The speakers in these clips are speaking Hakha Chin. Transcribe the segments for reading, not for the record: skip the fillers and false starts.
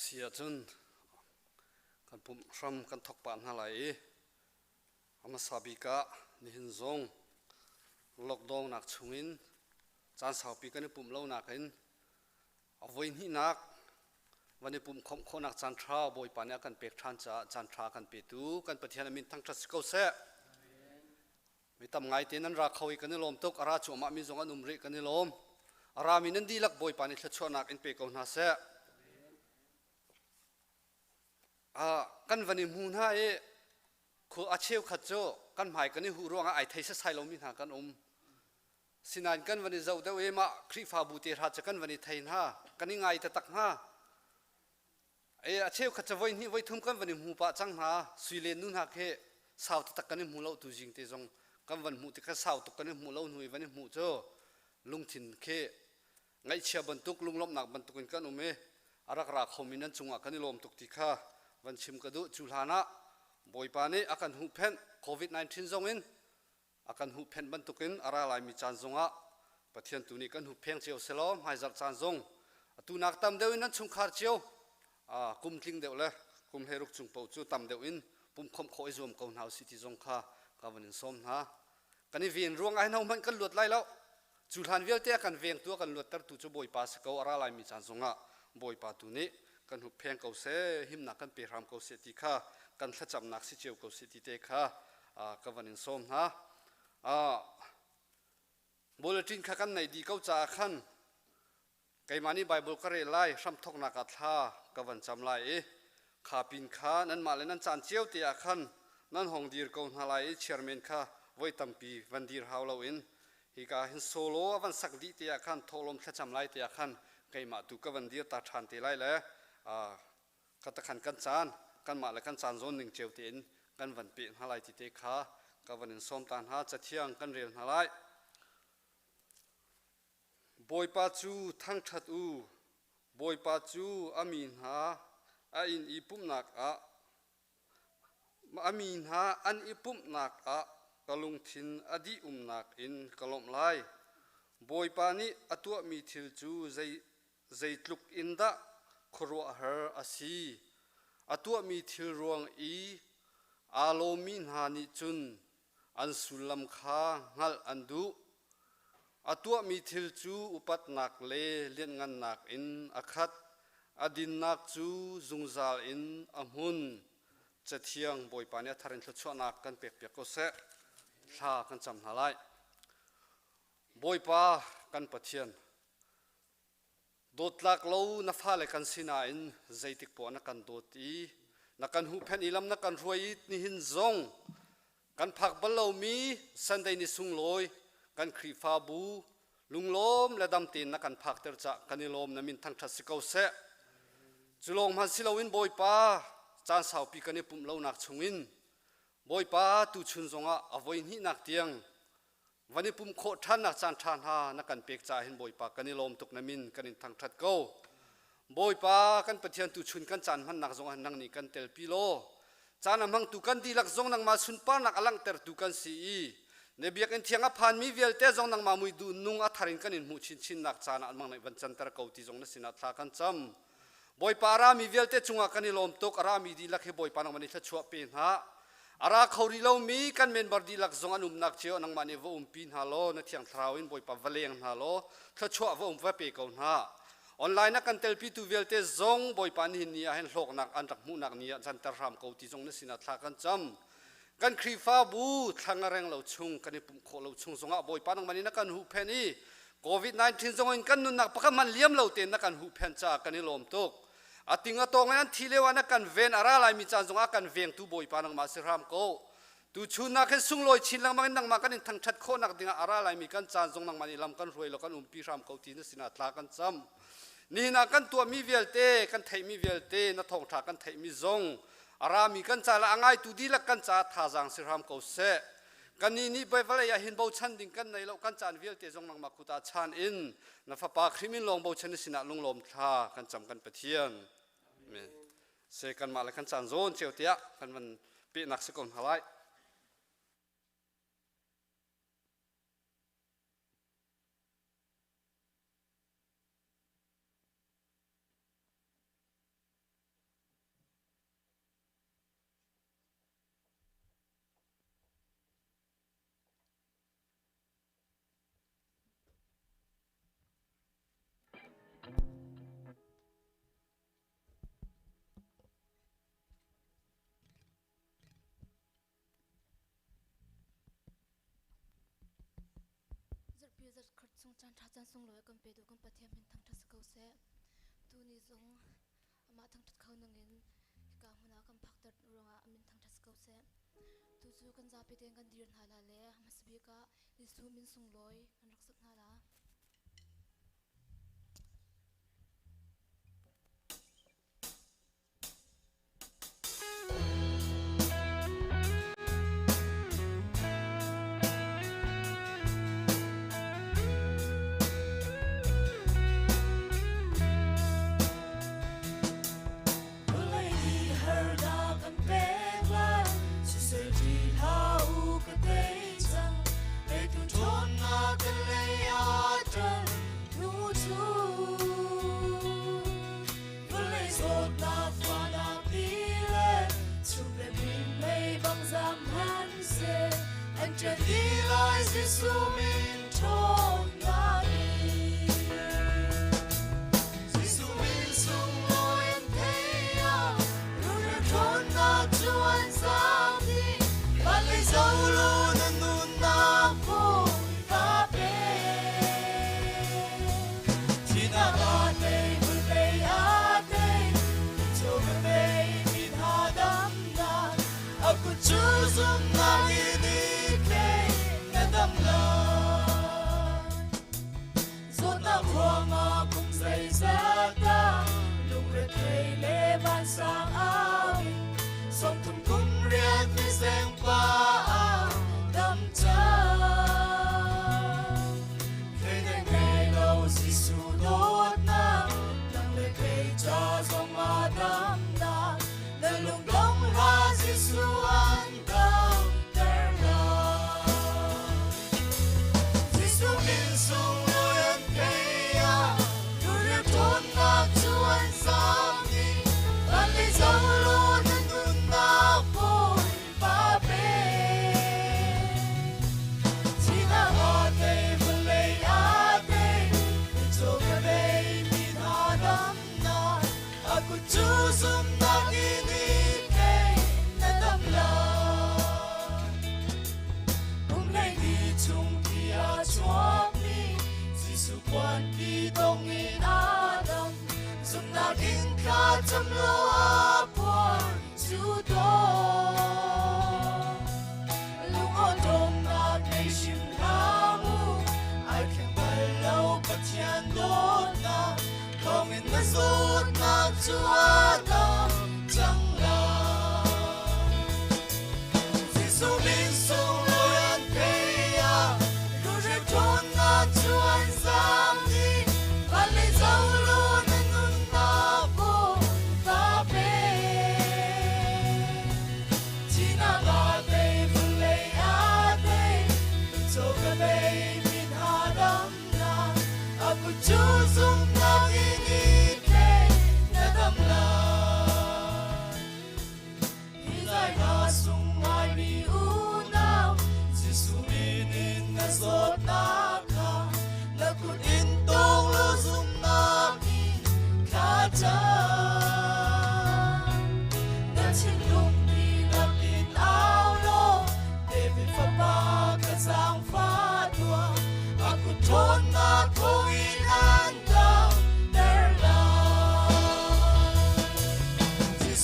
Si ahcun kan pumh hram kan thawk pah hna lai i a hmasa bik ah nihin zong lockdown nak chungin caan saupi kan i pumh lo nakin a voi hnihnak van i pumh khawmh khawhnak caan ṭha Bawipa nih a kan pek ṭhan caah caan ṭha kan petu kan Pathian a min thangṭhat si ko seh. Mi tam ngai te nan ra kho i kan i lawm tuk. A ra cuahmah mi zong an um rih kan i lawm. A rami nan dihlak Bawipa nih thluachuahnak in pe ko hna seh. Kan van i hmu hna i khu a cheukhat cu kan hmai kan i huh ruangah ai thei sasai lomi hna kan um. Sinain kan van i zoh deuh i mah Khrihfabu te hra cu kan van i thei hna, kan i ngai taktak hna. E a cheukhat cu voi hnih voi thum kan van i hmu pah cang hna. Sui len nu hna khi sau taktak kan i hmu lo tu zing te zong kan van hmuh tikha sau tuk kan i hmuh lo hnu i van i hmuh cu lungthin khi ngaihchia bantuk lunglawmhnak bantuk in kan um i a rak ra khomi nan cungah kan i lawm tuk ti kha van chim ka duh. Cu hlan ah Bawipa nih a kan huhphenh COVID-19 zong in a kan huhphenh bantukin a ra laimi caan zongah Pathian tu nih kan huppheng cio selaw hmaizarh caan zong atu nak tam deuh in nan chungkhar cio kum tling deuh le kum hleiruk chung paoh cu tam deuh in pumkhawmh khawh i zuam ko hna usih ti zong kha ka van in sawm hna. Kan i ven ruang ah hin hohmanh kan luat lai lo. Cu hlan vialte a kan vengtu a kan luattertu cu Bawipa si ko. A ra laimi caan zongah Bawipa tu nih kan huppheng ko seh, himnak kan pe hram ko seh ti kha kan thlacamnak si cio ko seh ti te kha ka van in sawm hna. Bulletin kha kan nei dih ko caah khan keimah nih Bible ka rel lai, hramthawknak ah thla ka van cam lai i kha pin kha nanmah le nan caan cio te ah khan nan hong dir ko hna lai i chairman kha voi tampi van dir hau loin hika hin solo a van sak dih te ah khan thawhlawm thlacam lai te ah khan keimah tu ka van dir ta ṭhan te lai le ka takhan kan caan kanmah le kan caan zawn ning cio tein kan van peh hna lai ti te kha ka van in sawm ta hna. Cathiang kan rel hna lai. Bawipa cu thangṭhat u, Bawipa cu a mi hna a inn i pumhnak ah a mi hna an i pumhnak ah ka lungthin a dih umnak in ka lawmh lai. Bawipa nih a tuahmi thil cu zei zeitluk in dah khuaruahhar a si. A tuahmi thil ruang i aa lawmmi hna nih cun an sullam kha hngalh an duh. A tuahmi thil cu upatnak le lianhngannak in a khat. A dinnak cu zungzal in a hmun. Cathiang Bawipa nih a thar in thluachuahnak kan pekpiak ko seh. Thla kan cam hna lai. Bawipa kan Pathian, Dawtlak lo na fale kan si nain zeitik poah na kan dawt i na kan huhphenh i lam na kan hruai i nihin zong kan phak bal lomi Sunday ni sunglawi kan Khrihfabu lunglawm le dam tein na kan phakter cah kan i lawm na min thangṭhat si ko seh. Cu lawng hmanh si loin Bawipa caan saupi kan i pumh lonak chungin Bawipa tuchun zongah a voi hnihnak tiang Van i pum khawh ṭhannak caan ṭha hna na kan pek caah hin Bawipa kan i lawm tuk na min kan in thangṭhat ko. Bawipa kan Pathian tuchun kan caan hmannak zongah nang nih kan telpi law caan a hmangtu kan dihlak zong nangmah sunparnak a langhtertu kan si i na biakinn thiang a phanmi vialte zong nangmah mui duh nung a thar in kan in hmuh chinchinnak caan ah mang van canter ko ti zong na sinah thla kan cam. Bawipa a rami vialte cungah kan i lawm tuk. A rami dihlak hi Bawipa nangmah nih thluachuah pe hna. A ra kho rih lomi kan member dihlak zong an umnak cio nangmah nih va umpi hna law na thiang thlarau in Bawipa va leng hna law thluachuah va um va pe ko hna. Online a kan telpitu vialte zong Bawipa nihin ni ah hin hlawknak an rak hmuhnak ni ah canter hram ko ti zong na sinah thla kan cam. Kan Khrihfabu thlang a reng lo chung kan i pumh khawh lo chung zongah Bawipa nangmah nih na kan huhphenh i COVID-19 zong in kan nunnak pakhat hmanh liam lo tein na kan huhphenh caah kan i lawm tuk. A ting a tawng in an thi lio ah na kan ven a ra laimi caan zongah kan vengtu Bawipa nangmah si hram ko. Tuchun nak hin sunglawi chin lengmang in nangmah kan in thangṭhat khawhnak dingah a ra laimi kan caan zong nangmah nih lam kan hruai law kan umpi hram ko ti na sinah thla kan cam. Nihin ah kan tuahmi vialte, kan theihmi vialte, na thawngṭha kan theihmi zong a rami kan ca le a ngaitu dihlak kan caah thazaang si hram ko seh. Kannih nih vawlei ah hin bochan ding kan nei lo, kan caan vialte zong nangmah kut ah chan in na fapa Khrih min lawng bochan na sinah lunglawm thla kan cam kan Pathian. Amen. Se kanmah le kan caan zawn cio tiah kan van pehnak si ko hna lai. Chung caan ṭha caan sunglawi kan petu kan Pathian min thangṭhat si ko seh. Tuni zong amah thangṭhat kho ningin hika hmun ah kan phakter ruangah a min thangṭhat si ko seh. Tu cu kan zapi tein kan dir hna la le hmasa bik ah Jesuh min sunglawi kan rak sak hna la.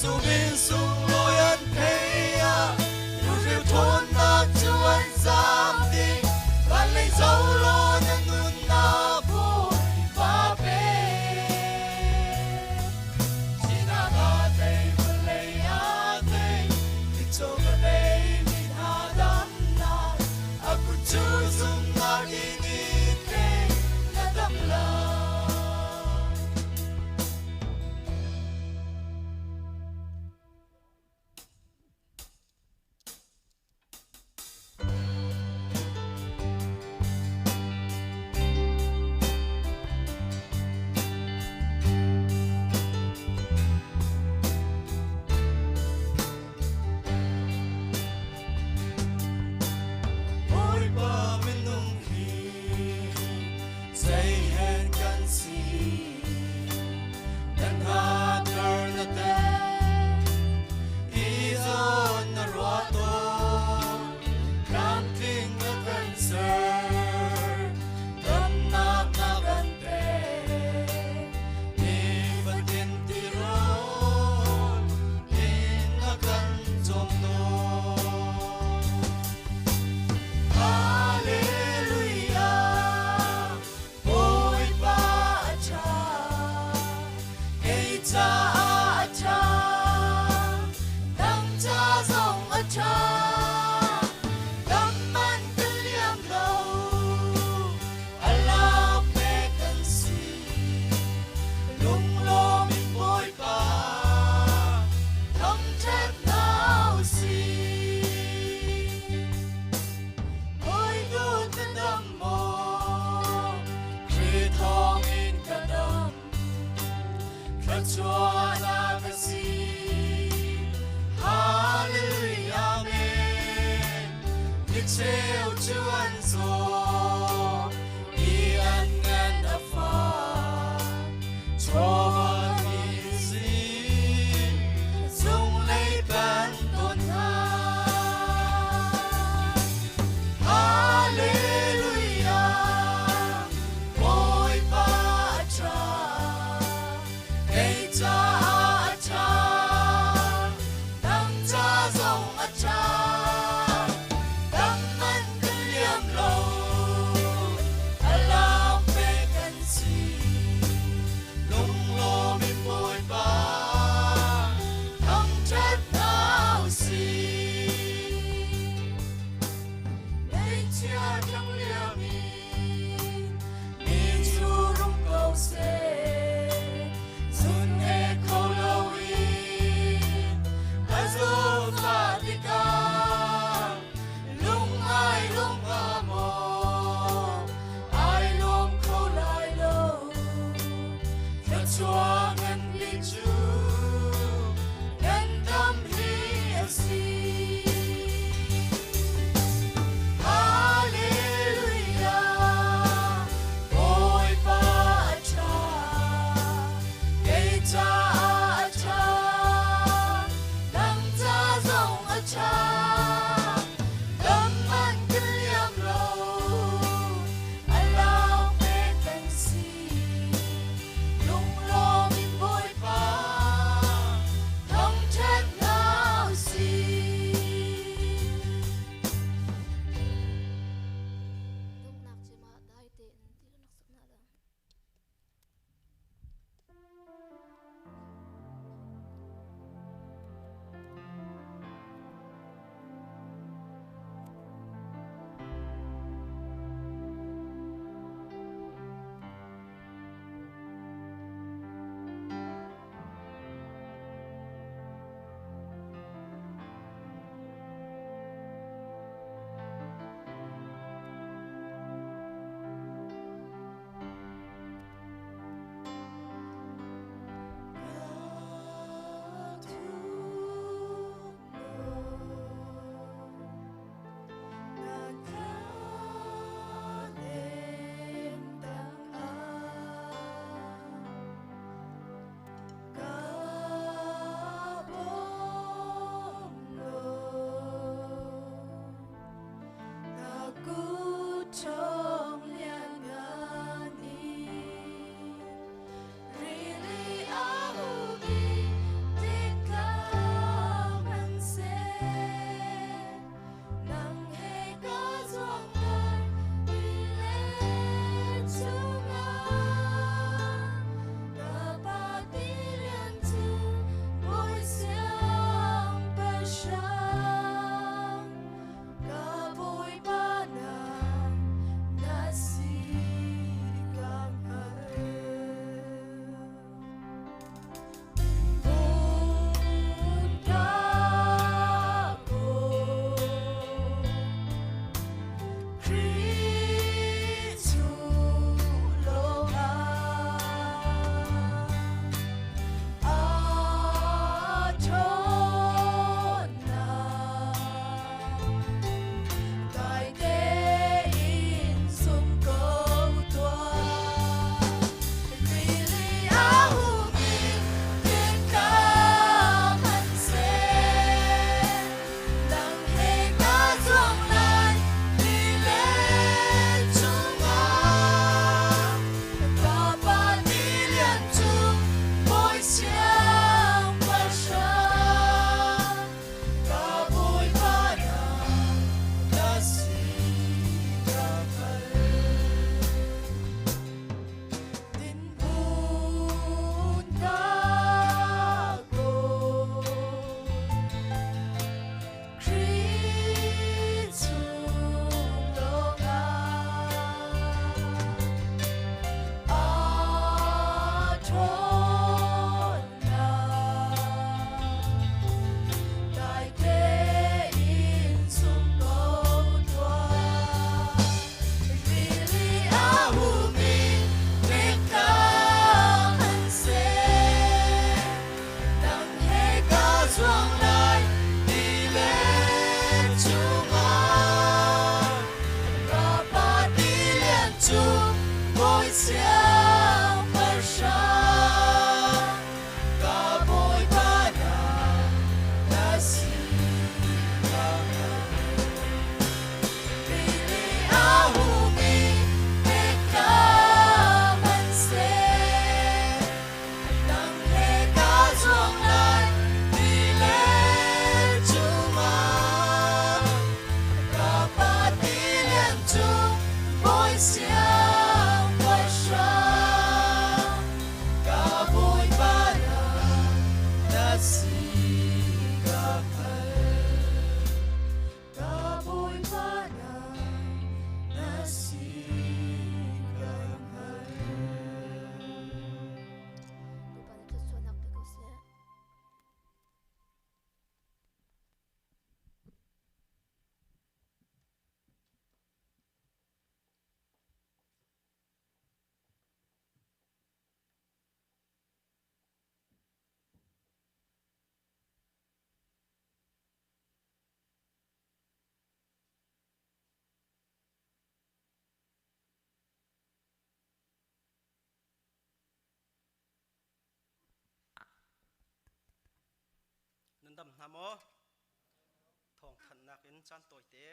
Jesuh min sunglawi an thei ah, Micheu cu an zaw i an ngan a fak. Chawva nih zing cunglei kan ton hna. Hallelujah, Bawipa a ṭha, kei caah a ṭha, nang ca zong a ṭha, dam man kan liam lo. Nan dam hna maw? Thawngthanhnak in caan tawite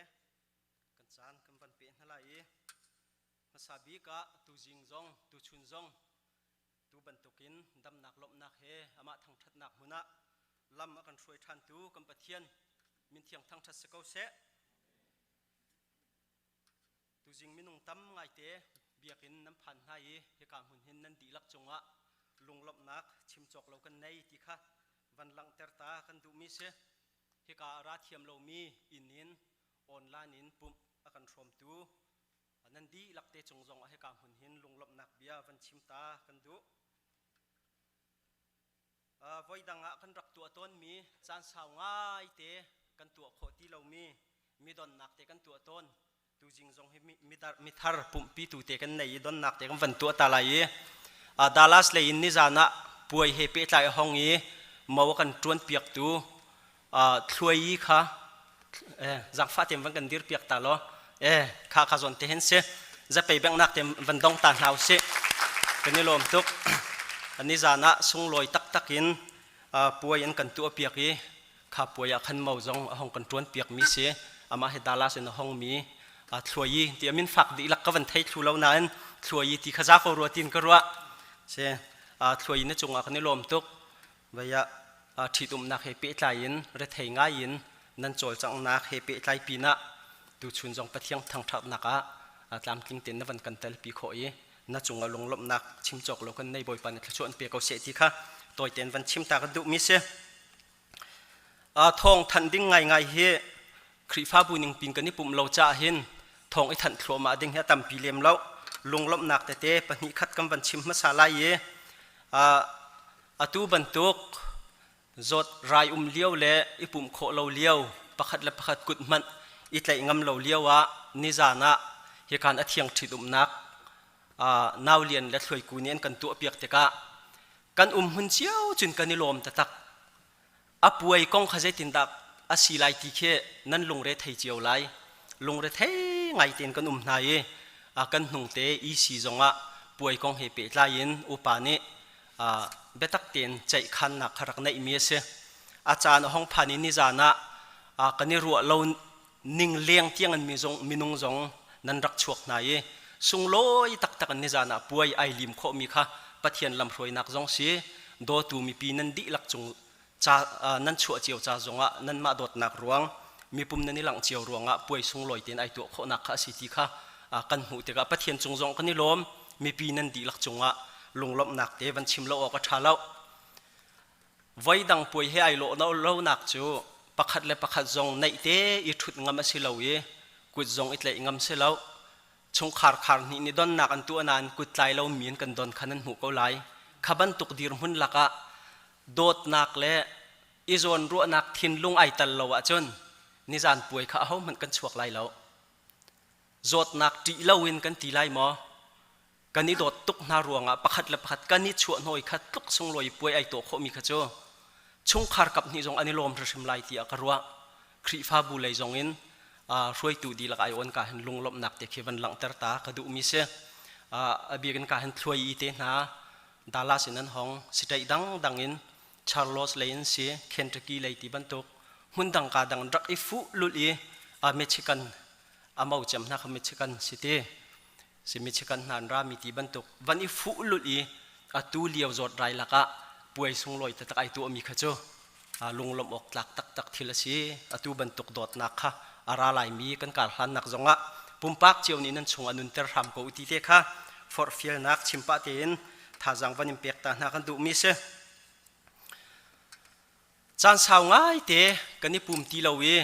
kan caan kan van peh hna lai i hmasa bik ah tuzing zong tuchun zong tu bantukin damnak lawmhnak he amah thangṭhatnak hmun ah lam a kan hruai ṭhantu kan Pathian min thiang thangṭhat si ko seh. Tuzing minung tam ngaite biakinn nan phan hna i hika hmun hin nan dihlak cungah lunglawmhnak chim cawk lo kan nei ti kha van langhter ta kan duhmi si. Hika a ra thiam lomi inn in online in pumh a kan hrawmtu nan dihlak te cung zong ah hika hmun hin lunglawmhnak bia van chim ta kan duh. Voi dang ah kan rak tuah tawnmi caan sau ngaite kan tuah khawh ti lomi midonnak te kan tuah tawn. Tuzing zong hi mithar pumhpi tu te kan nei i donnak te kan van tuah ta lai i Dallas lei in nizan ah puai he pehtlai a hong i mo kan ṭuan piaktu thluai i kha zangfah tein van kan dir piak ta law kha kha zawn te hin si zapei bengnak te van dong ta hna usih kan i lawm tuk. Nizan ah sunglawi taktak in puai an kan tuah piak i kha puai ah khan mo zong a hong kan ṭuan piak mi si. Amah hi Dallas in a hong mi thluai ti a min fak dihlak ka van thei thlu lo nain thluai ti kha za ko rua tin ka ruah si. Thluai na cungah kan i lawm tuk. Vei ah ṭhitumnak he pehtlai in rethei ngai in nan cawlcanghnak he pehtlai pinah tuchun zong Pathian thangṭhatnak ah tlamtling tein na van kan telpi khawh i na cungah lunglawmhnak chim cawk lo kan nei. Bawipa nih thluachuah an pe ko seh ti kha tawi tein van chim ta ka duhmi si. Thawng thanh ding ngaingai hi Khrihfabu ning pin kan i pumh lo caah hin thawng i thanh thluahmah ding hi a tampi lem lo. Lunglawmhnak tete pahnih khat kan van chim hmasa lai i atu bantuk zawt rai um lio le i pumh khawh lo lio, pakhat le pakhat kut hmanh i tlaih ngam lo lio ah nizan ah hikan a thiang ṭhitumnak nau lian le thluaiku nih an kan tuahpiak tikah kan um hmun cio cun kan i lawm taktak. A puai kong kha zeitindah a si lai ti khi nan lungre thei cio lai. Lungre thei ngai tein kan um hna i kan hnungte EC zongah puai kong he pehtlai in upa nih biatak tein ceihkhannak kha rak neihmi a si. A caan a hong phan i nizan ah kan i ruah lo ning leng tiang in minung zong nan rak chuak hna i sunglawi taktak in nizan ah puai ai lim khawhmi kha Pathian lamhruainak zong si, dawtu mipi nan dihlak cung ca nan chuah cio ca zongah nanmah dawtnak ruang mipum nan i langh cio ruangah puai sunglawi tein ai tuah khawhnak kha a si ti kha kan hmuh tikah Pathian cung zong kan i lawm. Mipi nan dihlak cungah lunglawmhnak te van chim lo awk a ṭha lo. Voi dang puai he ai lawh lonak cu pakhat le pakhat zong naih te i ṭhut ngam a si lo i kut zong i tlaih ngam si lo. Chungkhar khar hnih nih donnak an tuah nain kut tlai lo mi in kan don kha nan hmuh ko lai. Kha bantuk dirhmun lakah dawtnak le i zawnruahnak thinlung ai tal lo ahcun nizan puai kha ahohmanh kan chuak lai lo. Zawtnak ṭih loin kan ti lai maw? Kan i dawt tuk hna ruangah pakhat le pakhat kan i chuahhnawh i kha tluk sunglawi puai ai tuah khawhmi kha cu chungkhar kap hnih zong an i lawm hrimhrim lai tiah ka ruah. Khrihfabu lei zong in hruaitu dihlak ai on ka hin lunglawmhnak te khi van langhter ta ka duhmi si. A bik in ka hin thluai i te hna Dallas in an hong state dang dang in Charlotte lei in si, Kentucky lei ti bantuk hmun dang ka dang rak i fuh lul i Michigan a mo cem hna kha Michigan city si Michigan hna an rami ti bantuk van i fuh lulh i atu lio zawt rai lakah puai sunglawi taktak ai tuahmi kha cu lunglawmh awk tlak taktak thil a si. Atu bantuk dawtnak kha a ra laimi kan kar hlannak zongah pumpak cio nih nan chungah nunter hram ko ti te kha forhfialnak chimpah tein thazaang van in pek ta hna kan duhmi si. Caan sau ngaite kan i pum ti lo i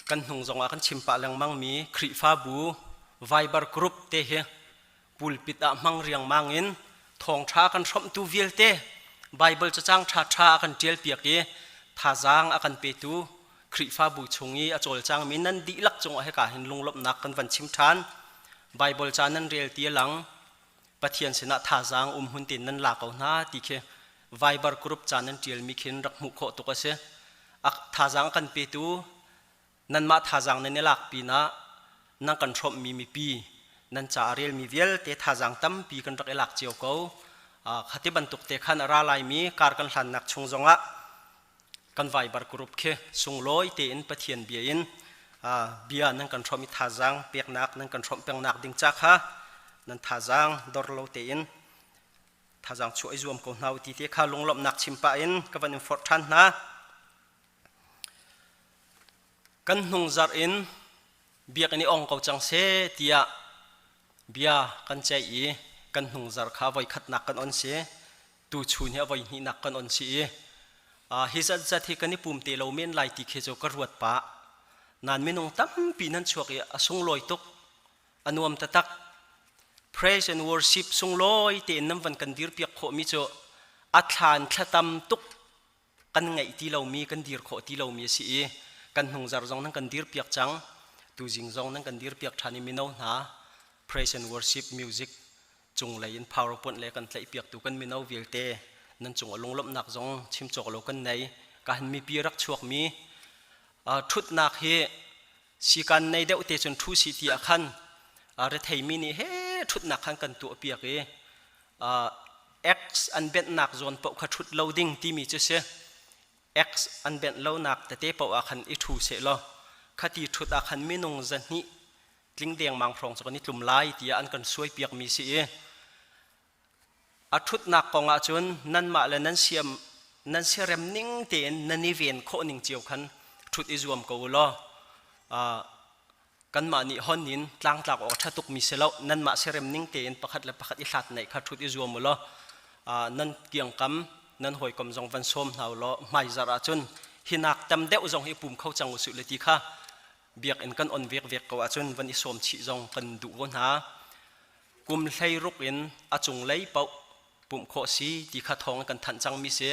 kan hnung zongah kan chim pah lengmangmi Khrihfabu Viber group te hi pulpit ah hmang riangmang in thawngṭha kan hrawmhtu vialte Bible cacang ṭhaṭha a kan ṭialpiak i thazaang a kan petu Khrihfabu chung i a cawlcangmi nan dihlak cungah hika hin lunglawmhnak kan van chim ṭhan. Bible ca nan rel ti a lang. Pathian sinah thazaang um hun tein nan la ko hna ti khi Viber group ca nan ṭialmi khin rak hmuh khawh tuk a si. A thazaang kan petu nanmah thazaang nan i lak pinah nan kan hrawmhmi mipi nan ca a relmi vialte thazaang tampi kan rak i lak cio ko. Khati bantuk te khan a ra laimi kar kan hlannak chung zongah. Kan Viber group khi sunglawi tein Pathian bia in bia nan kan hrawmh i thazaang peknak nan kan hrawmh pengnak ding ca kha nan thazaang dor lo tein thazaang chuah i zuam ko hna u ti te kha lunglawmhnak chim pah in ka van in forh ṭhan hna. Kan hnung zarh in biakinn i ong ko cang seh tiah bia kan ceih i kan hnung zarh kha voikhatnak kan on si. Tuchun hi a voi hnihnak kan on si i hi zatzat hi kan i pum te lo men lai ti khi cu ka ruat pah. Nan minung tampi nan chuak i a sunglawi tuk. A nuam taktak. Praise and worship sunglawi tein nan van kan dirpiak khawhmi cu a thlan thlatam tuk kan ngeih ti lomi kan dir khawh ti lomi a si i kan hnungzar zong nan kan dirpiak cang. Tuzing zong nan kan dirpiak ṭhan i mino hna praise and worship music cunglei in PowerPoint le kan tlaihpiaktu kan mino vialte nan cung a lunglawmhnak zong chim cawk lo kan nei. Ka han mipi rak chuakmi ṭhutnak hi sikan nei deuh te cun ṭhu si ti ah khan retheimi nih he ṭhutnak khan kan tuahpiak i X an benhnak zawn paoh kha ṭhut lo ding timi cu si. X an benh lonak tete paoh ah khan i ṭhu seh law khati ṭhut ah khan minung zahnih tling dengmang hrawng cu kan i tlum lai tiah an kan suaipiakmi si i a ṭhutnak kong ah cun nanmah le nan siam nan siarem ning tein nan i ven khawh ning cio khan ṭhut i zuam ko u law kanmah nih hon in tlangtlak awk ṭha tukmi si lo nanmah siarem ning tein pakhat le pakhat i hlat naih kha ṭhut i zuam u law nan kiangkam nan hawikom zong van sawm hna u law hmaizarh ah cun hinak tam deuh zong hi pum kho cang usih le ti kha biakinn kan on vekvek ko ahcun van i sawm chih zong kan duh ko hna. Kum 16 in a cunglei paoh pumh khawh si ti kha thawng kan thanh cangmi si.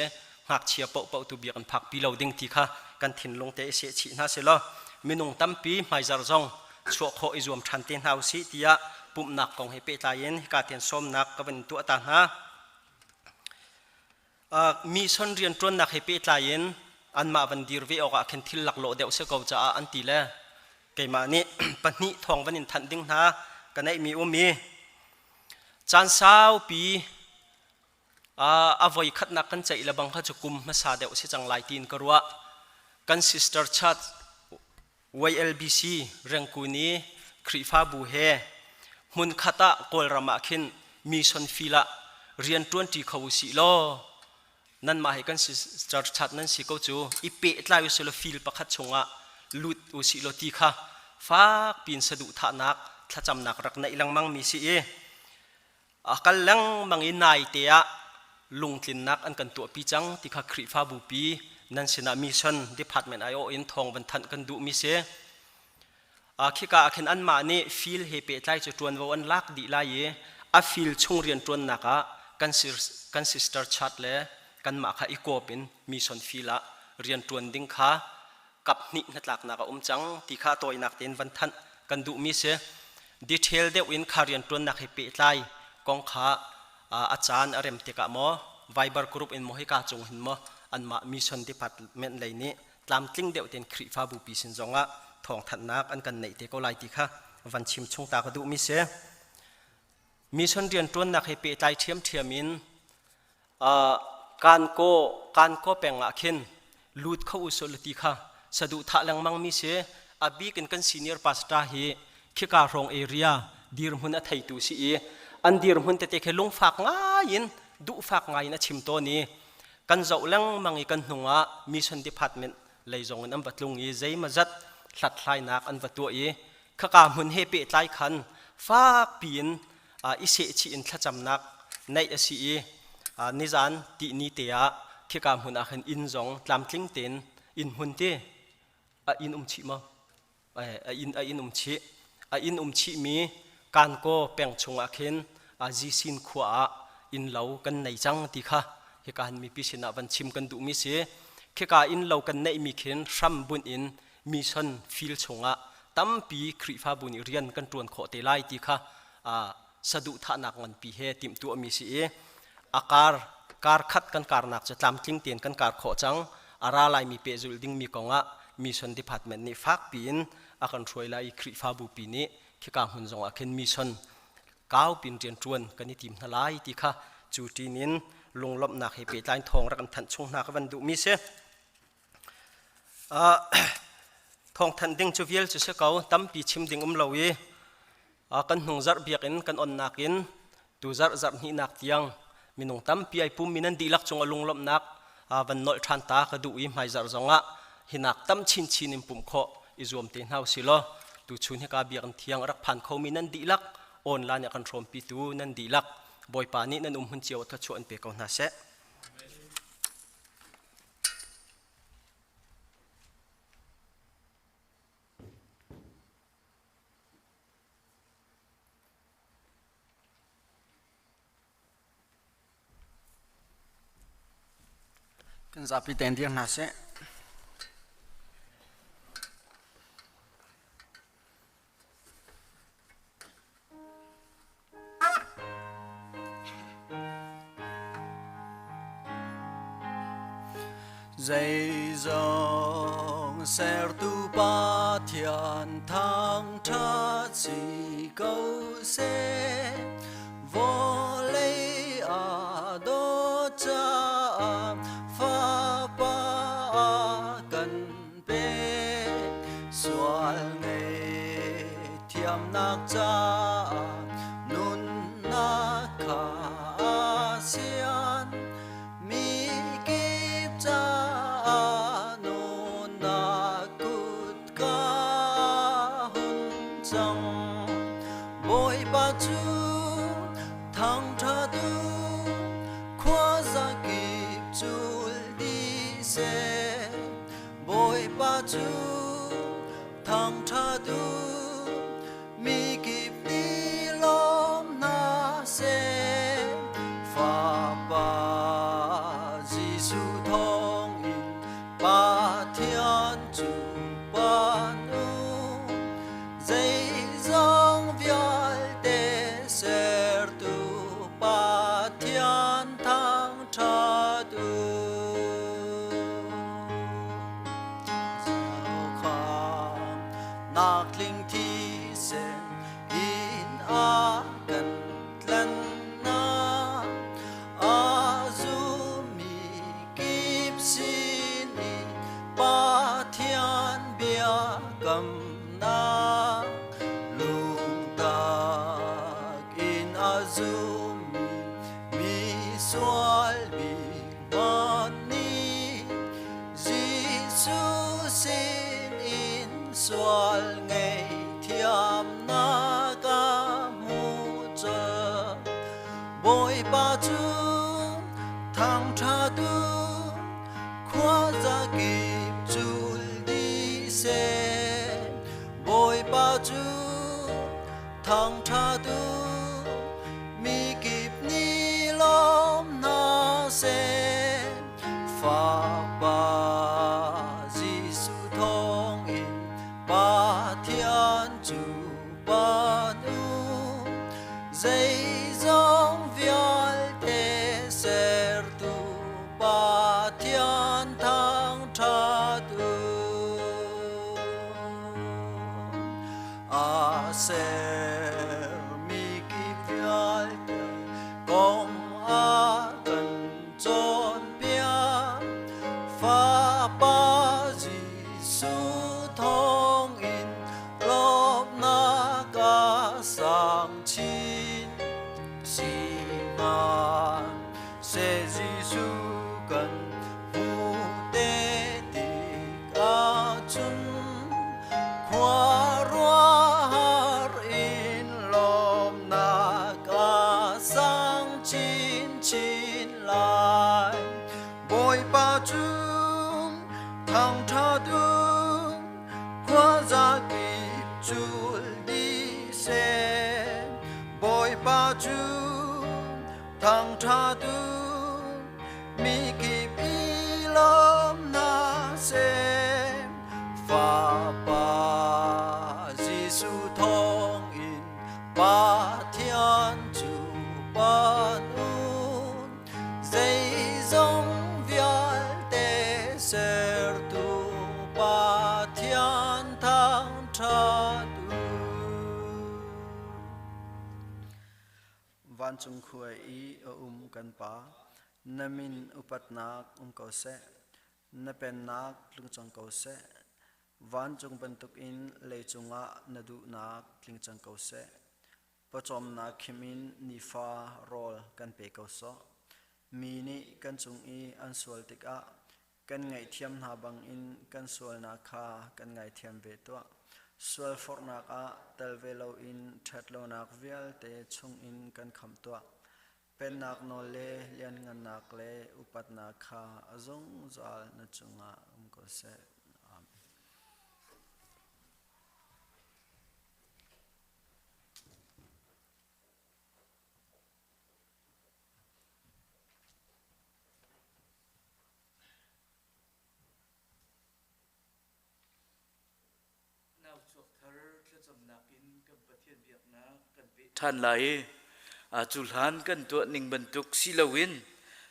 Ngakchia paohpaoh tu biakinn phakpi lo ding ti kha kan thinlung te i seh chih hna sih law minung tampi hmaizarh zong chuah khawh i zuam ṭhan te hna usih tiah pumhnak kong he pehtlai in hika tian sawmnak ka van tuah ta hna. Mission rianṭuannak he pehtlai in anmah van dir ve awkah khin thil laklawh deuh si ko caah an ti le keimah nih pahnih thawng van in thanh ding hna ka neihmi um i caan saupi a voi khatnak kan ceih le bang kha cu kum hmasa deuh si cang lai tiin ka ruah. Kan sister church YLBC Rengkun i Khrihfabu he hmunkhat ah Kawlram ah khin mission field ah rian ṭuanṭi kho usih law nanmah he kan sister chat nan si ko cu i pehtlai usih law field pakhat chungah lut usih law ti kha fak piin saduhthahnak thlacamnak rak neih lengmang mi si i a kal lengmang i naite ah lungtlinnak an kan tuahpi cang ti kha Khrihfabu pi nan sinah mission department aiawh in thawng van thanh kan duhmi si. Khika ah khin anmah nih field he pehtlai cu ṭuanvo an lak dih lai i a field chung rian ṭuannak ah kan, kan sister chat le kanmah kha i kawp in mission field ah rian ṭuan ding kha kap hnih hnatlaknak a um cang ti kha tawinak tein van thanh kan duhmi si. Detail deuh in kha rianṭuannak he pehtlai kong kha a caan a rem tikah maw Viber group in maw hika cung hin maw anmah mission department lei nih tlamtling deuh tein Khrihfabu pi sin zongah thawngthanhnak an kan neih te ko lai ti kha van chim chung ta ka duhmi si. Mission rianṭuannak he pehtlai ṭhiamṭhiam in Kankaw peng ah khin lut kho u sawh ti kha saduhthah lengmang mi si. A bik in kan senior pastor hi khika hrawng area dirhmun a theitu si i an dirhmun tete khi lungfak ngai in duhfak ngai in a chim tawn i kan zoh lengmang i kan hnung ah mission department lei zong in an va tlung i zeimazat hlathlainak an va tuah i khaka hmun he pehtlai khan fak piin i sehchih in thlacamnak neih a si i nizan tihni te ah khika hmun ah khin inn zong tlamtling tein inn hmun ti a inn um chih maw a inn a inn um chih a inn um chih mi Kankaw peng chung ah khin Zisin khua ah inn lo kan nei cang ti kha hika han mipi sinah van chim kan duhmi si. Khika inn lo kan neihmi khin hram bunh in mission field chungah tampi Khrihfabu nih rian kan ṭuan khawh te lai ti kha saduhthahnak nganpi he timhtuahmi si i a kar kar khat kan karnak cu tlamtling tein kan kar khawh cang. A ra laimi pehzulh dingmi kongah mission department nih fakpi in a kan hruai lai i Khrihfabu pi nih khika hmun zongah khin mission kau pin rianṭuan kan i tim hna lai ti kha cu ṭin in lunglawmhnak he pehtlai thawng rak kan thanh chung hna ka van duhmi si. Thawngthanh ding cu vial cu si ko, tampi chim ding um lo i kan hnung zarh biakinn kan onnak in tu zarh zarh hnihnak tiang minung tampi ai pummi nan dihlak cung a lunglawmhnak van nolh ṭhan ta ka duh i hmaizarh zongah hinak tam chinchin in pumh khawh i zuam te hna usih law tuchun hika biakinn thiang a rak phan khomi nan dihlak online a kan hrawmpitu nan dihlak Bawipa nih nan um hmun cio ah thluachuah in pe ko hna seh. Kan zapi tein dir hna sih. Zeizong sertu Pathian thangṭhat si ko seh. Vawlei aa dawt caah Fapa a kan pek. Sual ngaihthiamnak caah nunnak kha a sian. Mi kip caah nunnak kutka hun cang. Bawipa cu thangṭhat u, khuazakip cul dih seh. Bawipa cu thangṭhat u, mi kip nih lawm hna seh. Fapa Jesuh thawngin Pathian cu pan u. Zeizong vialte sertu Pathian thangṭhat u. Zokham tling thisen in a kan tlannak a zummi kip sin in Pathian biakamnak lungtak in a zummi mi sual bik hmanh nih Jesuh sinin sual ngaihthiamnak a hmu colh. Bawipa cu thangṭhat u, khuazakip cul dih seh. Bawipa cu thangṭhat u, mi kip nih lawm hna seh. Fapa Jesuh thawngin Pathian cu pan u. Zeizong vialte sertu Pathian thangṭhat u. A sermi kip vialte kong a kan cawnpiak. Fapa Jesuh thawngin lawmhnak a sang chin. Sihmanhseh Jesuh kan hmuh te tik ahcun khuaruahhar in lawmhnak a sang chinchin lai. Bawipa cu thangṭhat u, khuazakip cul dih seh. Bawipa cu thangṭhat u, mi kip i lawm hna seh. Fapa Jesuh thawngin Pathian cu pan u. Zeizong vialte sertu Pathian thangṭhat u. Vancung khua i a um kan Pa, na min upatnak um ko seh. Na pennak tlung cang ko seh. Vancung bantukin leicung ah na duhnak tling cang ko seh. Pawcawmnak khim in nifa rawl kan pe ko sawh. Mi nih kan cung i an sual tikah kan ngaihthiam hna bangin kan sualnak kha kan ngaithiam ve tuah. Sualforhnak ah tel ve loin ṭhatlonak vialte chungin kan khamh tuah. Pennak nawl le lianngannak le upatnak kha a zungzal na cungah um ko seh. Amen. Nau chuak thar thlacamnak in kan Pathian biaknak kan peh ṭhan lai i cu hlan kan tuah ning bantuk si loin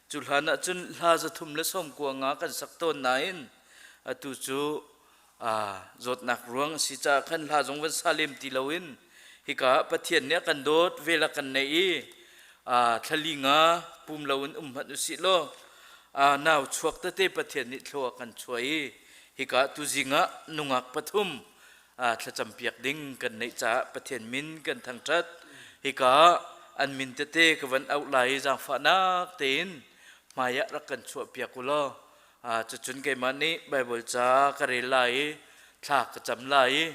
cu hlan ahcun hla 395 kan sak tawn nain atu cu zawtnak ruang a si caah khan hla zong van sa lem ti loin hika ah Pathian nih a kan dawt vel a kan neih i thlali nga pum loin um hmanh usih law nau chuak tete Pathian nih thlua kan chuah i hika tuzing ah nungak pathum thlacam piak ding kan neih caah Pathian min kan thangṭhat. Hika an min tete ka van auh lai i zaangfahnak tein hmai ah rak kan chuah piak u law cucun keimah nih Baibal ca ka rel lai i thla ka cam lai i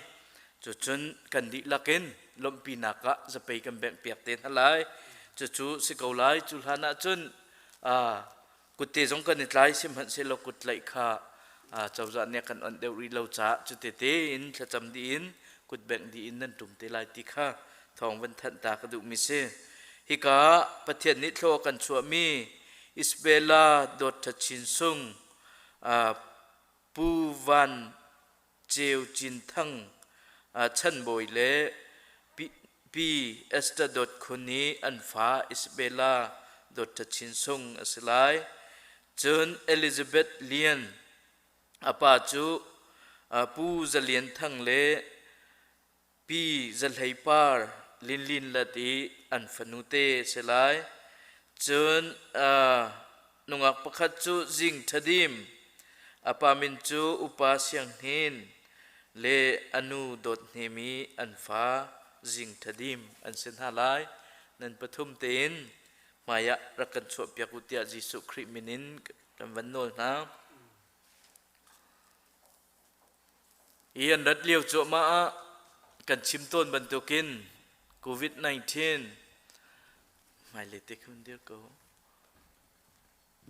cucun kan dihlak in lawmhpinak ah zapei kan bengh piak te hna lai. Cucu si ko lai. Cu hlan ah cun kutte zong kan i tlai sihmanhsehlaw kut tlaih kha cozah nih a kan onh deuh rih lo caah cutete in thlacam dih in kut bengh dih in nan ṭum te lai ti kha thawng van thanh ta ka duhmi si. Hika Pathian nih thlaw a kan chuahmi Isabella Dawt Ṭha Chin Sung, Pu Van Ceu Cin Thang, Chan Bawi le Pi Esther Dawt Khun i an fa Isabella Dawt Ṭha Chin Sung a si lai. Cun Elizabeth Lian, a pa cu Pu Za Lian Thang le Pi Za Hlei Par Linlin Lat i an fanute a si lai. Cun nungak pakhat cu Zing Ṭha Dim, a pa min cu Upa Siang Hnin le a nu Dawt Hnem i an fa Zing Ṭha Dim an si hna lai. Nan pathum tein hmaiah rak kan chuahpiak u tiah Jesuh Khrih min in kan van nawl hna. Hi an rat lio cuahmah ah kan chim tawn bantukin COVID-19 hmailei te khun dir ko.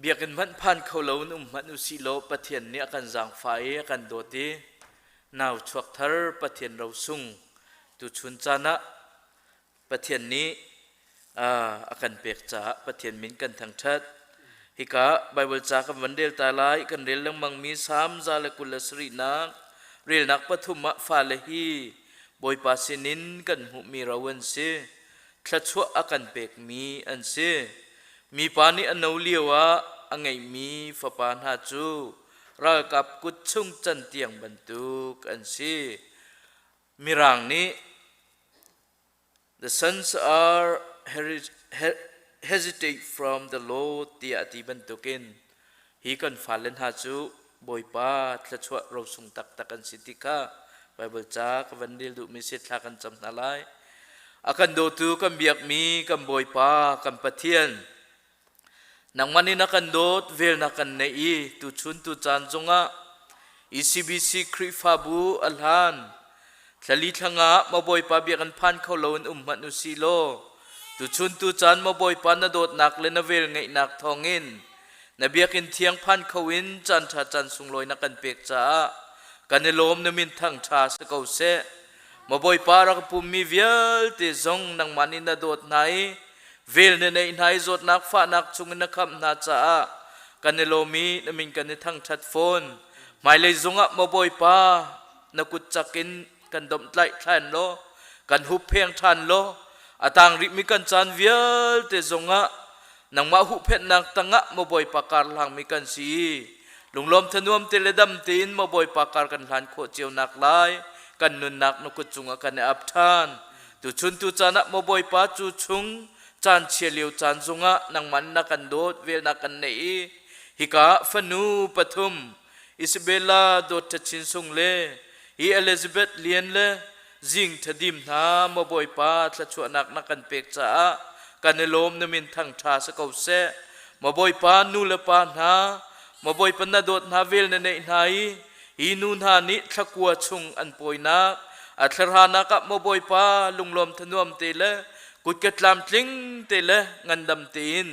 Biakinn hmanh phan kho lo in um hmanh usih law Pathian nih a kan zaangfah i a kan dawt i nau chuak thar Pathian rosung tuchun caan ah Pathian nih a kan pek caah Pathian min kan thangṭhat. Hika Baibal ca kan van rel ta lai. Kan rel lengmangmi Salm 127nak relnak pathum ah fale hi Bawipa sinin kan hmuhmi ro an si. Thluachuah a kan pekmi an si. Mipa nih a no lio ah a ngeihmi fapa hna cu ralkap kut chung cantiang bantuk an si. Mirang nih The sons are hesitate from the Lord tiah a ti bantukin hi kan fale hna cu Bawipa thluachuah rosung taktak an si ti kha Baibal ca ka van rel duhmi si thla kan cam hna lai. A kan dawtu kan biakmi kan Bawipa kan Pathian nangmah nih na kan dawt vel na kan neih i tuchun tu caan zongah ECBC Khrihfabu a hlan thlali thlangah maw Bawipa bia kan phan kho lo in um hmanh u si law tuchun tu caan maw Bawipa na dawtnak le na vel ngeihnak thawngin na biakinn thiang phan kho in caan ṭha caan sunglawi na kan pek caah kan i lawm na min thang ṭha si ko seh. Maw Bawipa rak pummi vialte zong nangmah nih na dawt hna i vel na neih hna i zawtnak fahnak chungin na khamh hna caah kan i lawm i na min kan i thangṭhat fawn. Hmailei zongah maw Bawipa na kut cak in kan domhtlaih ṭhan law kan huppheng ṭhan law a tang rihmi kan caan vialte zongah nangmah huhphenhnak tangah maw Bawipa kar hlangmi kan si i lunglawm thanuam te le dam tein maw Bawipa kar kan hlan khawh cio nak lai kan nunnak na kut cungah kan i ap ṭhan. Tuchun tu caan ah maw Bawipa cu chung caan chia lio caan zongah nangmah na kan dawt velnak kan neih i hika fanu pathum. Isabella Dawt Tha Chin Sung le hi Elizabeth Lian le Zing Tha Dim hna maw Bawipa thluachuahnak na kan pek caah kan i lawm na min thangṭha si ko seh. Maw Bawipa nu le pa hna, maw Bawipa na dawt hna vel na neih hna i hi nu hna nih thlakua chung an pawinak a thlaranak ah maw Bawipa lunglawm thanuam te le kutka tlamtling te le ngandam tein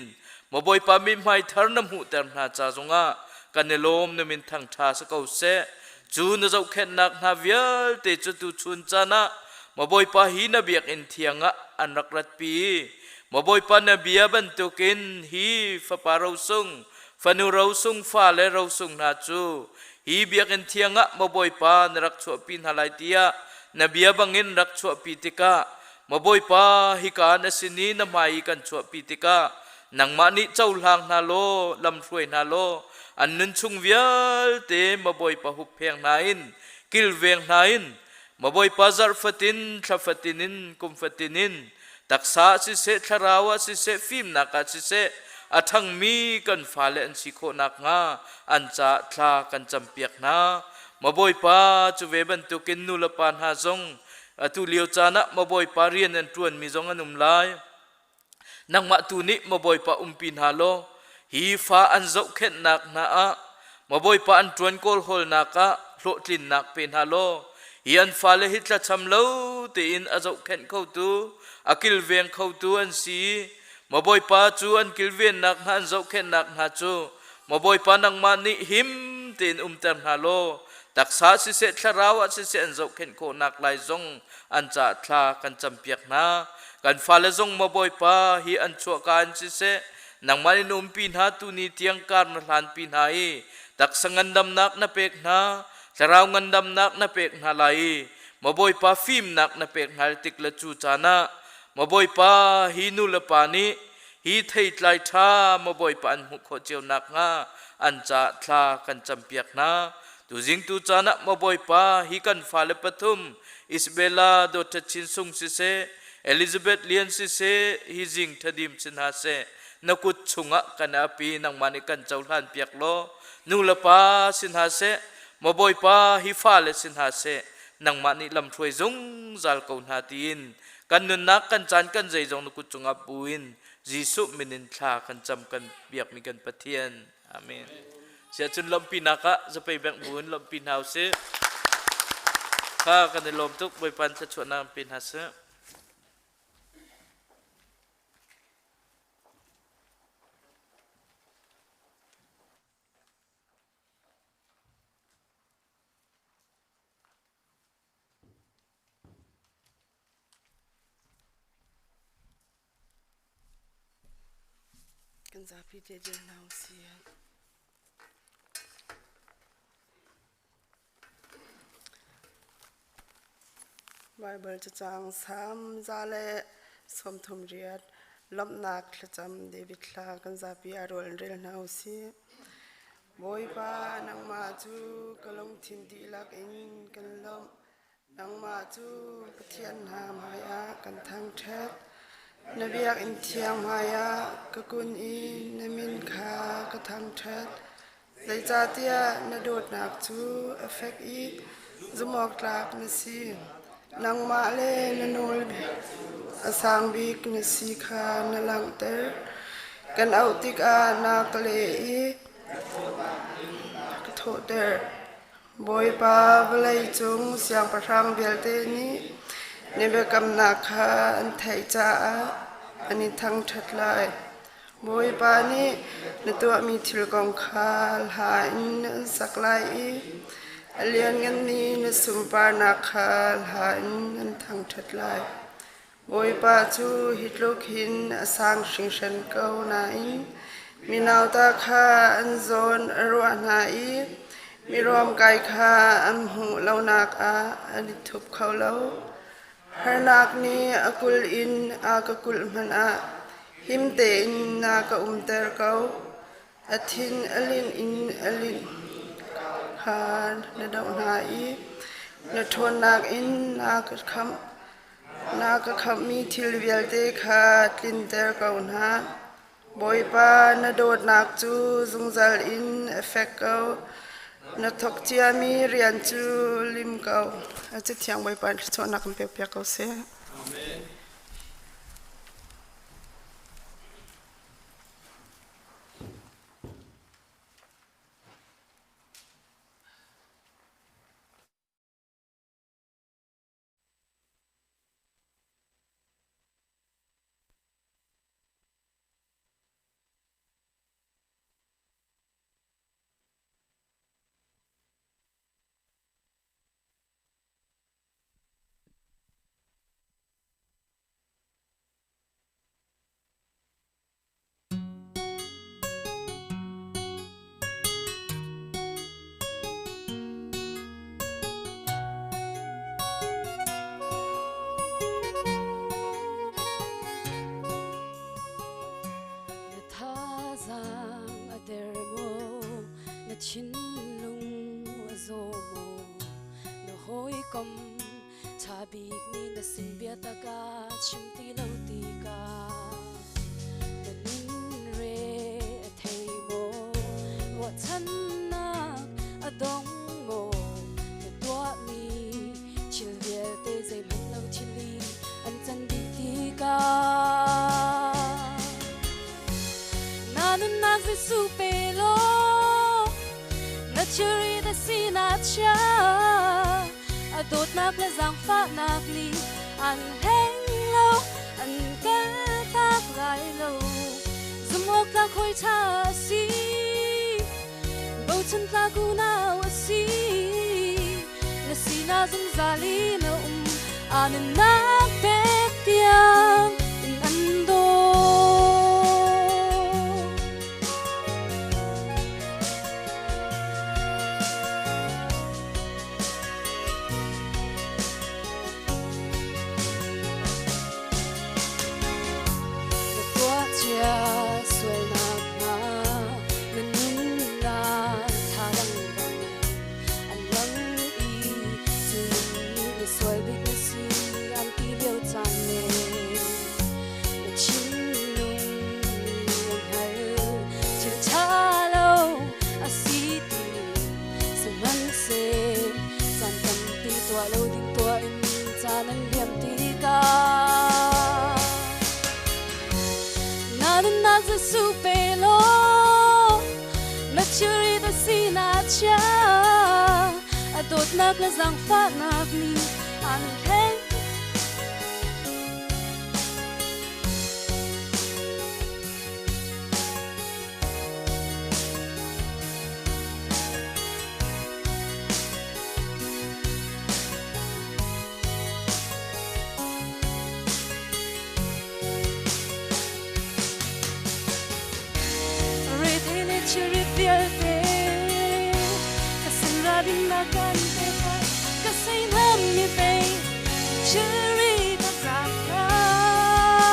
maw Bawipa mithmai thar na hmuhter hna ca zongah kan i lawm na min thangṭha si ko seh. Cu na zohkhenhnak hna vialte cu tuchun caan ah maw Bawipa hi na biakinn thiang ah an rak ratpi. Maw Bawipa na bia bantukin hi fapa rosung, fanu rosung, fale rosung hna cu hi biakinn thiang ah maw Bawipa na rak chuahpi hna lai tiah na bia bangin rak chuahpi tikah maw Bawipa hika na sin i na hmai i kan chuahpi tikah nangmah nih cohlang hna law lamhruai hna law an nunchung vialte ma Bawipa huppheng hna in kilveng hna in ma Bawipa zarh fatin thla fatin in kum fatin in taksa ah siseh thlarau ah siseh fimnak ah siseh a ṭhangmi kan fale an si khawh nakhnga an caah thla kan campiak hna. Ma Bawipa cu ve bantukin nu le pa hna zong atu lio caan ah ma Bawipa rian an ṭuanmi zong an um lai. Nangmah tu nih maw Bawipa umpi hna law hi fa an zohkhenhnak hna ah maw Bawipa an ṭuan kawlhawlnak ah hlawhtlinnak pe hna law hi an fale hi tlacham lo tein a zohkhenh khotu a kilveng khotu an si. Maw Bawipa cu an kilvennak hna an zohkhenhnak hna cu maw Bawipa nangmah nih him tein umter hna law taksa siseh thlarau ah siseh an zohkhenh khawhnak lai zong an caah thla kan campiak hna. Kan fale zong maw Bawipa hi an chuahka in siseh nangmah in umpi hna tuni tiang kar na hlanpi hna i taksa ngandamnak na pek hna thlarau ngandamnak na pek hna lai i maw Bawipa fimnak na pek hna tik le cu caan ah maw Bawipa hi nu le pa nih hi theitlai ṭha maw Bawipa an hmuh khawh cio nakhnga an caah thla kan campiak hna. Tuzing tu caan ah maw Bawipa hi kan fale pathum Isabella Dawt Chin Sung siseh Elizabeth Lian siseh hi zing thadim si hna seh na kut chungah kan api nangmah nih kan cohlan piak law nu le pa si hna seh maw Bawipa hi fale si hna seh nangmah nih lamhruai zungzal ko hna tiin kan nunnak kan caan kan zeizong na kut cungah buin Jesuh min in thla kan cam kan biakmi kan Pathian. Amen. Siahcun lawmhpinak ah zapei bengh buin lawmhpi hna usih. Kha kan i lawm tuk Bawipa thluachuahnak pe hna seh. Kan zapi te dir hna usih. Baibal cacang Salm 138 lawmhnak thlacam David hla kan zapi a rawl in rel hna usih. Bawipa nangmah cu ka lungthin dihlak in kan lawmh. Nangmah cu Pathian hna hmaiah kan thangṭhat. Na biakinn thiang hmaiah ka kun i na min kha ka thangṭhat. Zeicahtiah na dawtnak cu a fek i zumhawktlak na si. Nangmah le na nawl a sang bik na si kha na langhter. Kan auh tikah na ka leh i ka thawhter. Bawipa, vawleicung siangpahrang vialte nih na biakamnak kha an theih caah an i thangṭhat lai. Bawipa nih na tuahmi thil kong kha hla in an sak lai i a liannganmi na sunparnak kha hla in an thangṭhat lai. Bawipa cu hi tluk hin a sang hringhran ko nain mi nauta kha an zawn a ruah hna i mi ruamkai kha an hmuh lonak ah an i thup kho lo. Harnak nih a kulh in a ka kulh hmanh ah him tein na ka umter ko. A thin a linh in a linh kha na doh hna i na ṭhawnnak in na ka khamh. Na ka khamhmi thil vialte kha tlinter ko hna. Bawipa, na dawtnak cu zungzal in a fek ko. Na thawk ciami rian cu lim ko. A Cathiang Bawipa in thluachuahnak kan pekpiak ko seh. Amen. Na thazaang a der maw? Na thinlung a zaw maw? Na hawikom ṭha bik nih na sin biatak a chim ti lo tikah na nun re a thei maw? Ruahchannak a dong maw? Na tuahmi thil vialte zeihmanh lo thil i an can dih tikah na nunnak Jesuh pe law na thilri na sinah chia a dawtnak le zaangfahnak nih an hleng lo an kaltak lai lo zumhawk tlak hawi ṭha a si bochan tlak unau a si na sinah zungzal in a um a nunnak pek tiang in an daw. Na tuahcia sualnak hna na nunnak thlalang bang an lang i cu nih na sual bik na si an ti lio caan le na thinlung nih a hngal thil ṭha lo a si ti Sihmanhseh caan tampi tuah lo ding tuah in caan an liam tikah na nunnak Jesuh pe law na thilri na sinah chia a dawtnak le zaangfahnak nih an hleng. Rethei le thilrit vialte ka sin ra ding na kan pe ka sei nam mi pei thilri ka zak lai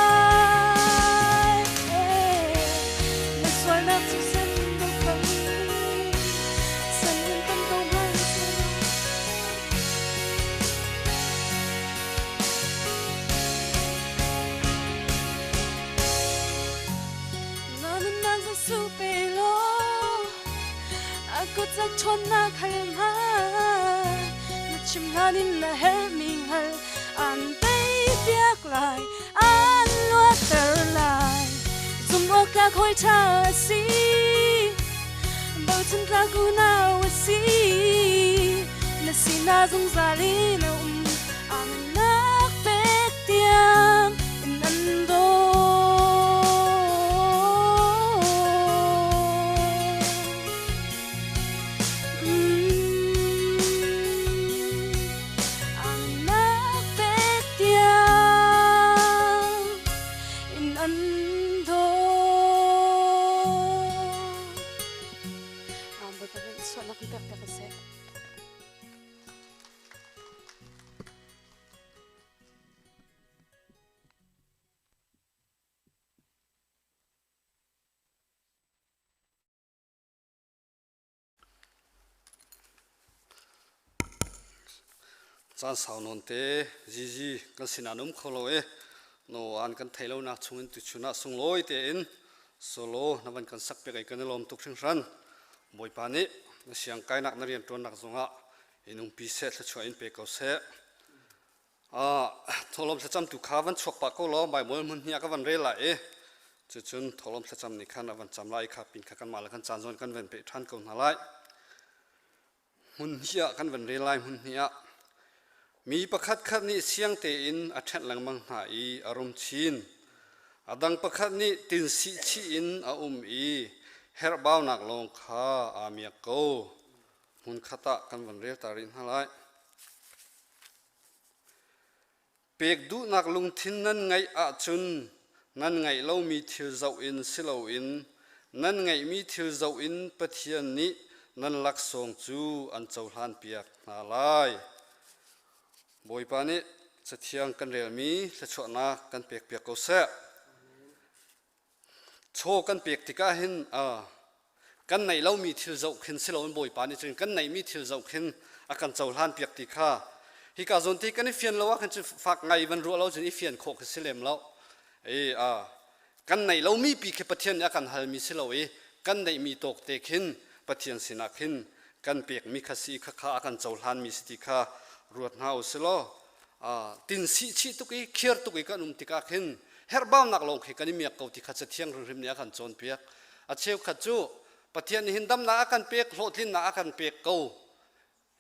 na sualnak cu sen do kam sen in tam ko hmanh Na nunnak Jesuh pe law a kut zak ṭhawnnak hal hna na chim hlan in na herhmi hngal an teipiak lai an luatter lai zumh awk tlak hawi ṭha a si bochan tlak unau a si na sinah zungzal in a um Anak pek tiang in an daw. Anak pek tiang in an daw. Bawipa nih sualnak in pek piak seh. Caan sau nawn te zizi kan sinah um kho lo e no an kan thei lo nak chungin tuchun ah sunglawi tein solo na van kan sak pek ai kan i lawm tuk hringhran Bawipa nih. Na siang kainak na rianṭuannak zongah in umpi seh, thluachuah in pe ko seh. Thawhlawm thlacam tu kha van chuak pah ko law Baibal hmun hnih ah ka van rel lai i cucun thawhlawm thlacam nih khan a van cam lai i kha pin kha kanmah le kan caan zawn kan van peh ṭhan ko hna lai. Hmun hnih ah kan van rel lai hmun hnih ah mi pakhat khat nih siang tein a ṭhenh lengmang hna i a rum chin. A dang pakhat nih tinsih chih in a um i herhbaunak lawng kha aa miak ko. Hmun khat ah kan van rel ta rih hna lai. Pek duhnak lungthin nan ngeih ahcun nan ngeih lomi thil zoh in si loin nan ngeihmi thil zoh in Pathian nih nan laksawng cu an cohlanpiak hna lai. Bawipa nih Cathiang kan relmi thluachuahnak kan pekpiak ko seh. Chaw kan pek tikah hin kan neih lomi thil zoh khin si loin Bawipa nih cun kan neihmi thil zoh khin a kan cohlan piak ti kha hika zawn ti kan i fian lo ah khan cu fak ngai van ruah lo cun i fian khawh khi si lem lo. I kan neih lomi pi khi Pathian nih a kan halmi si lo i kan neihmi tawk te khin Pathian sinah khin kan pekmi kha si kha kha a kan cohlanmi si ti kha ruat hna u si law tin sih chih tuk i khiar tuk i kan um tikah khin herhbaunak lawng khi kan i miak ko ti kha Cathiang hrimhrim nih a kan cawnpiak. A cheukhat cu Pathian nih hin damnak a kan pek, hlawhtlinnak a kan pek ko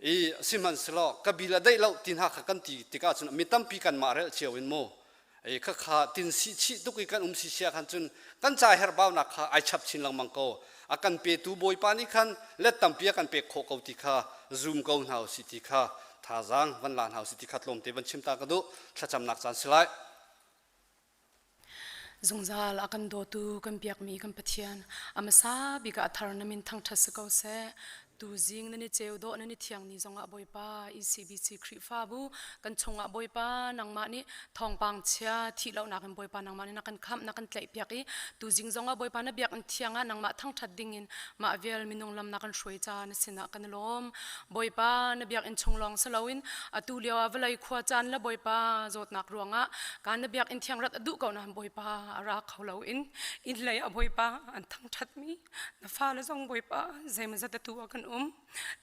i sihmanhsehlaw ka bil a daih lo ti hna kha kan ti tikah cun mi tampi kanmah relh cio in mu i khakha tin sih chih tuk i kan um si sia khan cun kan ca herhbaunak kha ai chap chin lengmang ko. A kan petu Bawipa nih khan let tampi a kan pek khawh ko ti kha zum ko hna usih ti kha thazaang van la hna usih ti kha tlawmte van chim ta ka duh. Thlacamnak caan si lai. Zungzal a kan dawtu kan biakmi kan Pathian a hmasa bik ah a thar na min thangṭhat si ko seh. Tuzing nan i ceu dawh nan i thiang ni zongah Bawipa ECBC Khrihfabu kan chungah Bawipa nangmah nih thawngpang chia thih lonak in Bawipa nangmah nih na kan khamh na kan tlaihpiak i tuzing zongah Bawipa na biakinn thiang ah nangmah thangṭhat dingin mah vial minung lam na kan hruai ca na sinah kan i lawm. Bawipa na biakinn chung lawng si loin atu lio ah vawlei khua caan le Bawipa zawtnak ruangah kan na biakinn thiang rat a duh ko nain Bawipa a ra kho loin inn lei ah Bawipa an thangṭhatmi Na fale zong Bawipa zeimawzat atu ah kan um.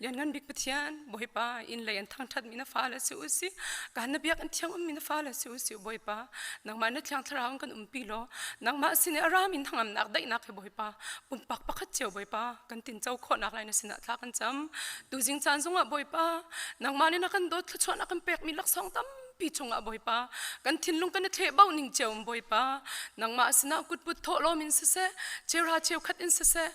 Lianngan bik Pathian Bawipa inn lei an thangṭhatmi na fale si u si. Kan na biakinn thiang ummi na fale si u si Bawipa. Nangmah na thiang thlarau in kan umpi law nangmah sin i a rami hnangamnak daihnak hi Bawipa pumpak pakhat cio Bawipa kan tinco khawhnak lai na sinah thla kan cam. Tuzing caan zongah Bawipa nangmah nih na kan dawt thluachuah na kan pekmi laksawng tam tampi chungah Bawipa kan thinlung kan i thlehbauh ning cio um Bawipa nangmah sinah kutput thawhlawm in siseh cheuhra cheukhat in siseh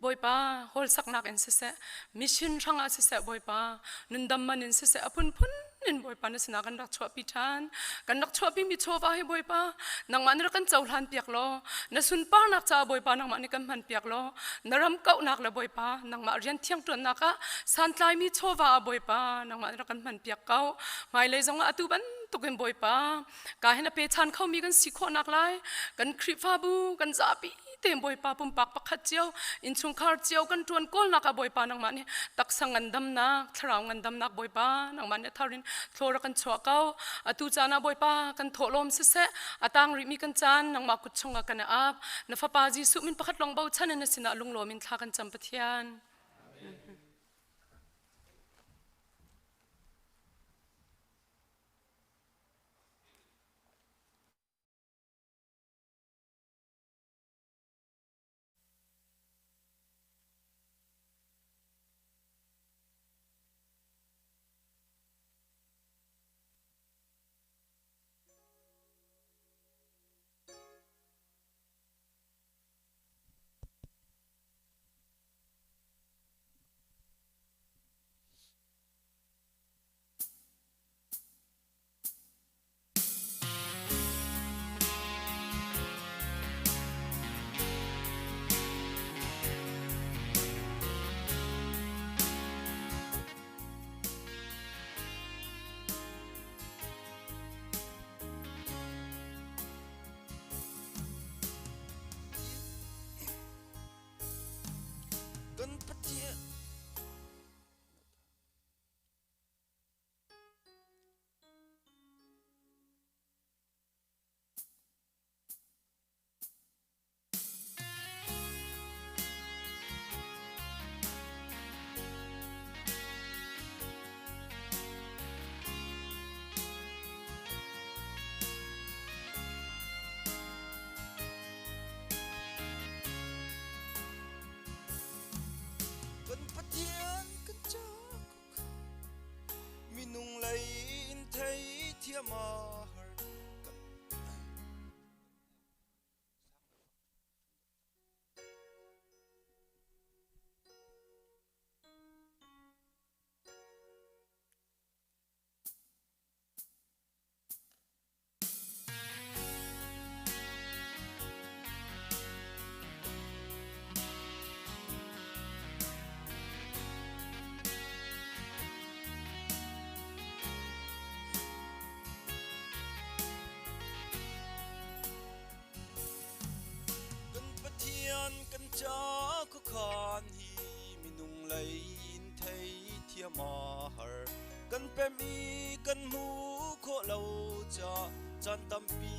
Bawipa hawlsaknak in siseh mission hrangah siseh Bawipa nundam man in siseh a phunphun in Bawipa na sinah kan rak chuahpi ṭhan kan rak chuahpi mi chawva hi Bawipa nangmah nih rak kan cohlan piak law na sunparnak caah Bawipa nangmah nih kan hman piak law na ram kauhnak le Bawipa nangmah rian thiang ṭuannak ah santlaimi chawva ah Bawipa nangmah nih rak kan hman piak ko hmailei zongah atu bantukin Bawipa ka hin a pechan khomi kan si khawhnak lai kan Khrihfabu kan zapi tein Bawipa pumpak pakhat cio innchungkhar cio kan ṭuan kawlnak ah Bawipa nangmah nih taksa ngandamnak thlarau ngandamnak Bawipa nangmah nih a thar in thlawr kan chuah ko atu caan ah Bawipa kan thawhlawm siseh a tang rihmi kan caan nangmah kut chungah kan i ap na fapa Jesuh min pakhat lawng bochan in na sinah lunglawm in thla kan cam Pathian. thiam a har. Kan Pathian kan ca khuakhan hi minung lei in thei thiam a har. Kan pem i kan hmu khawh lo ca caan tampi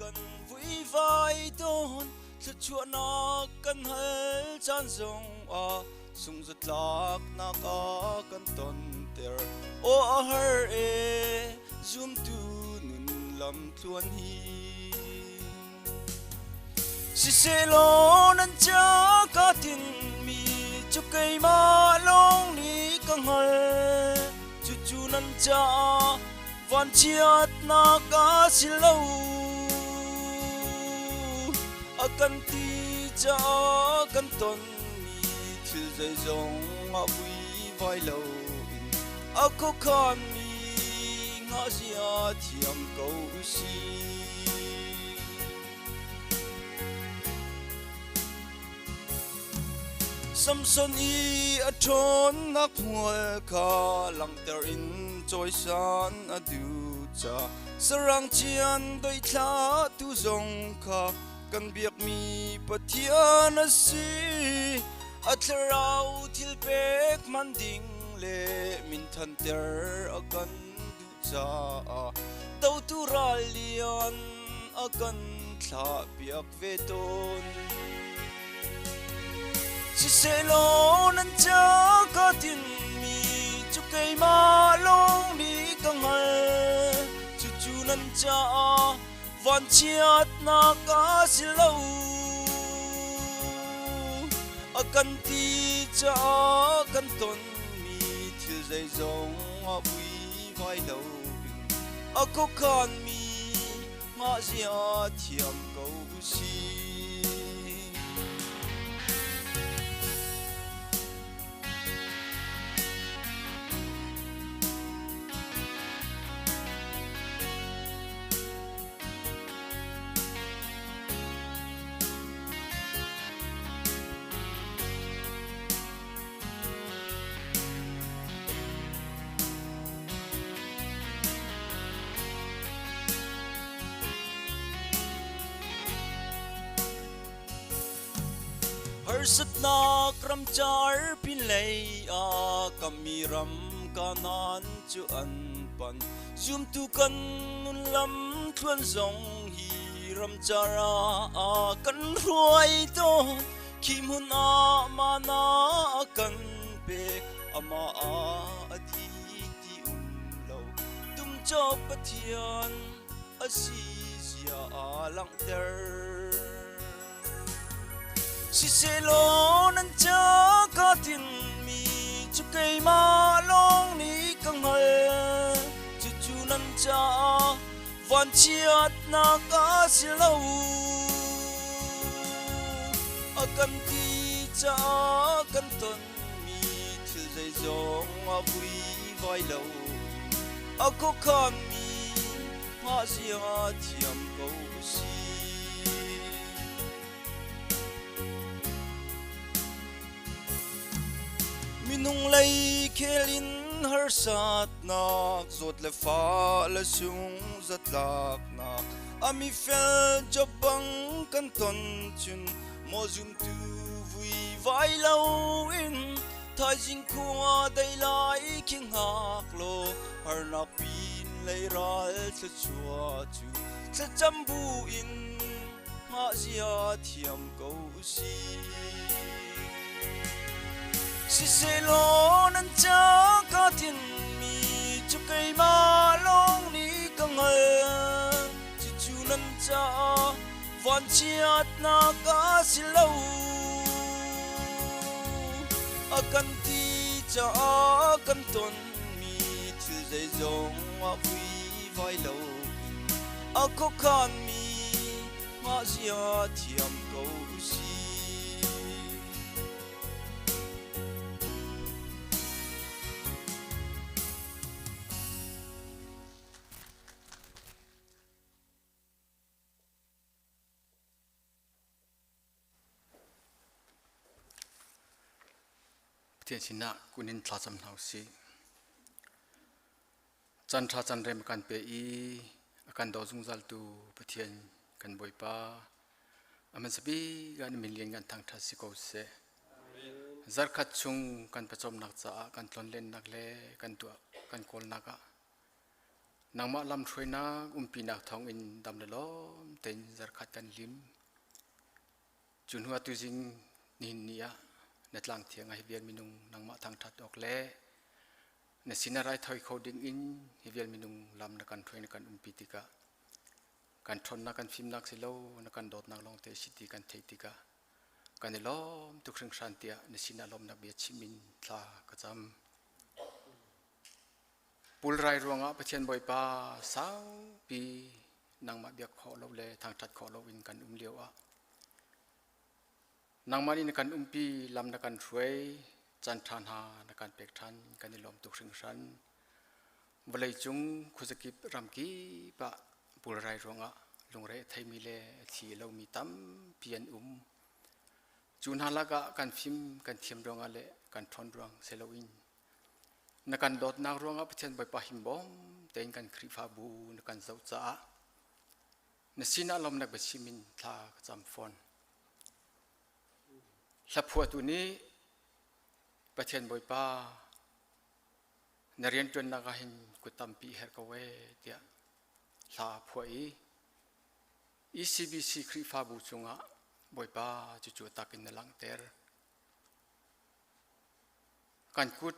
kan vuivai tawn. Thluachuahnak kan hal caan zong ah sungzatlaknak a kan tonter. Aw a har e zumtu nun lam tluan hi. Siselaw nan ca ka tinmi cu keimah lawng nih ka hngalh. Cucu nan caah vanchiatnak a si lo. A kan ti caah kan tonmi thil zeizong ah vuivai loin a khuakhanmi ngahzia thiam ko u sih. Samson i a ṭhawnnak hmual kha langhter in cawisan a duh ca sarang chian doithla tu zong kha kan biakmi Pathian a si. A thlarau thil pek man ding le minthanter a kan duh caah dotu ral lian a kan thlahpiak ve tawn. Sisehlaw nan ca ka tinmi cu keimah lawng nih ka hngal. Cucu nan caah vanchiatnak a si lo. A kan ti caah kan tonmi thil zeizong ah vuivai lo in a khuakhanmi ngahzia thiam ko u sih. Harsatnak ramcar pinlei ah kami ram kanan cu an pan. Zumtu kan nun lam thluan zong hi ramcar ah kan hruai tawn. Khi hmun ah mana a kan pek, amah ah a thi ti um lo. Tumcawk Pathian a si zia aa langhter. Sisehlaw nan ca ka tinmi cu keimah lawng nih ka hngal. Cucu nan caah vanchiatnak a si lo. A kan ti caah kan tonmi thil zeizong a vuivai lo. A khuakhanmi hngahzia thiam ko u sih. Minung lei khel in harsatnak zawt le fa le sung zatlaknak a mi fel job bang kan ton cun maw zumtu vui vai lo in thaizing khua dei lai khi hngak law harnak pin lei ral thluachuah cu thlacam bu in hngahzia thiam ko u sih. Sisehlaw nan ca ka tinmi cu keimah lawng nih ka hngal. Cucu nan caah vanchiatnak a si lo. A kan ti caah kan tonmi thil zeizong ah vuivai lo. A khuakhanmi hngahzia thiam ko usih. Pathian sinah kun in thlacam hna usih. Chan ṭha chan rem kan pe i a kan daw zungzaltu Pathian kan Bawipa aman sabi kan min lian kan thangṭhat si ko seh. Zarkhat chung kan pawcawmnak caah kan tlonlennak le kan tuah kan kawlnak ah nangmah lamhruainak umpinak thawngin dam le lawm tein zarkhat kan lim. Cu hnu ah tuzing nihin ni ah na tlang thiang ah hi vial minung nangmah thangṭhat awk le na sin ah raithawi kho ding in hi vial minung lam na kan hruai na kan umpi tikah kan ṭhawnnak kan fimnak si lo na kan dawtnak lawngte si ti kan theih tikah kan i lawm tuk hringhran tiah na sinah lawmnak bia chim in thla ka cam. Pulrai ruangah Pathian Bawipa saupi nangmah biak khawh lo le thangṭhat khawh lo in kan um lio ah nangmah nih na kan umpi lam na kan hruai caan ṭha hna na kan pek ṭhan kan i lawm tuk hringhran. Vawleicung khuazakip ramkip ah pulrai ruangah lungre a theimi le a thi lomi tampi an um. Cu hna lakah kan fim kan thiam ruangah le kan ṭhawn ruang si loin Na kan dawtnak ruangah Pathian Bawipa himbawm tein kan Khrihfabu na kan zoh caah na sinah lawmnak biachim in thla ka cam fawn. Hlaphuahtu nih Pathian Bawipa na rianṭuannak ah hin kut tampi her ko ee tiah hla a phuah i ECBC Khrihfabu cungah Bawipa cucu tak in na langhter. Kan kut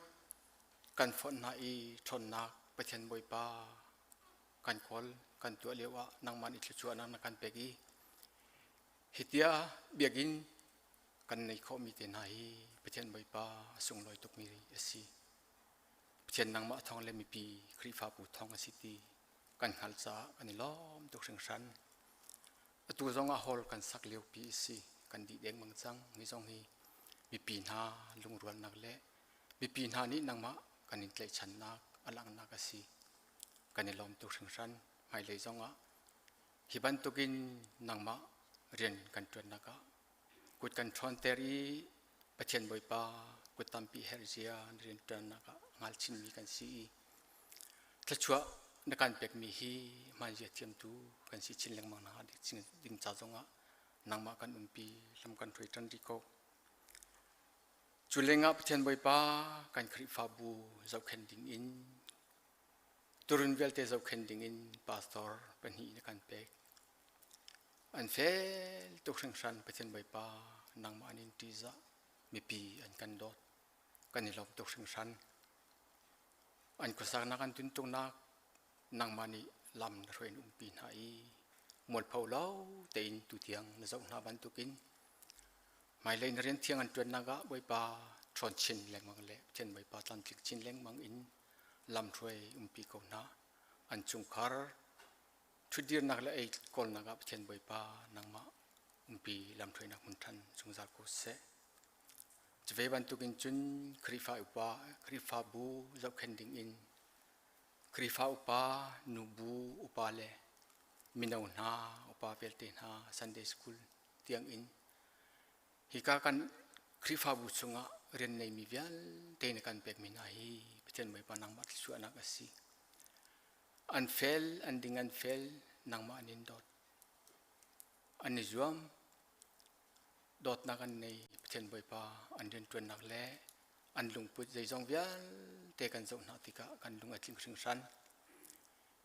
kan fonh hna i ṭhawnnak Pathian Bawipa kan kawl kan tuah lio ah nangmah nih thluachuahnak na kan pek i hitia biakinn kan nei khawhmi te hna hi Pathian Bawipa a sunglawi tukmi a si. Pathian nangmah thawng le mipi Khrihfabu thawng a si ti kan hngalh caah kan i lawm tuk hringhran. Atu zong ah hall kan sak liopi a si. Kan dih dengmang cang. Mi zong hi mipi hna lungrualnak le mipi hna nih nangmah kan in tlaihchannak a langhnak a si. Kan i lawm tuk hringhran. Hmailei zong ah hi bantukin nangmah rian kan ṭuannak ah kut kan ṭhawnter i Pathian Bawipa kut tampi herhzia rian ṭuannak ah ngal chinmi kan si i thluachuah na kan pekmi hi hmanzia thiamtu kan si chin lengmang hna ding ca zongah nangmah kan umpi lam kan hruai ṭan rih ko. Cu lengah Pathian Bawipa kan Khrihfabu zohkhenh ding in turun vialte zohkhenh ding in pastor pahnih na kan pek. An fel tuk hringhran Pathian Bawipa nangmah an in ṭihzah mipi an kan dawt kan i lawm tuk hringhran. An khuasaknak an tuntuknak nangmah nih lam na hruai in umpi hna i mualpho lo tein tutiang na zoh hna bantukin hmailei na rian thiang an ṭuannak ah Bawipa ṭhawn chin lengmang le Pathian Bawipa tlamtling chin lengmang in lamhruai umpi ko hna. An chungkhar ṭhutdirnak le ei kawlnak ah Pathian Bawipa nangmah umpi lamhruainak hmun ṭhan zungzal ko seh. Cuve bantukin cun Khrihfa upa, Khrihfabu zohkhenh dingin Khrihfa upa, nubu upa le mino hna, upa vialte hna Sunday School tiangin hika kan Khrihfabu chungah rian neimi vialte na kan pekmi hna hi Pathian Bawipa nangmah thluachuahnak a si. An fel, an ding an fel, nangmah an in dawt. An i zuam, dawtnak an nei Pathian Bawipa an rianṭuannak le an lungput zeizong vialte kan zoh hna tikah kan lung a tling hringhran.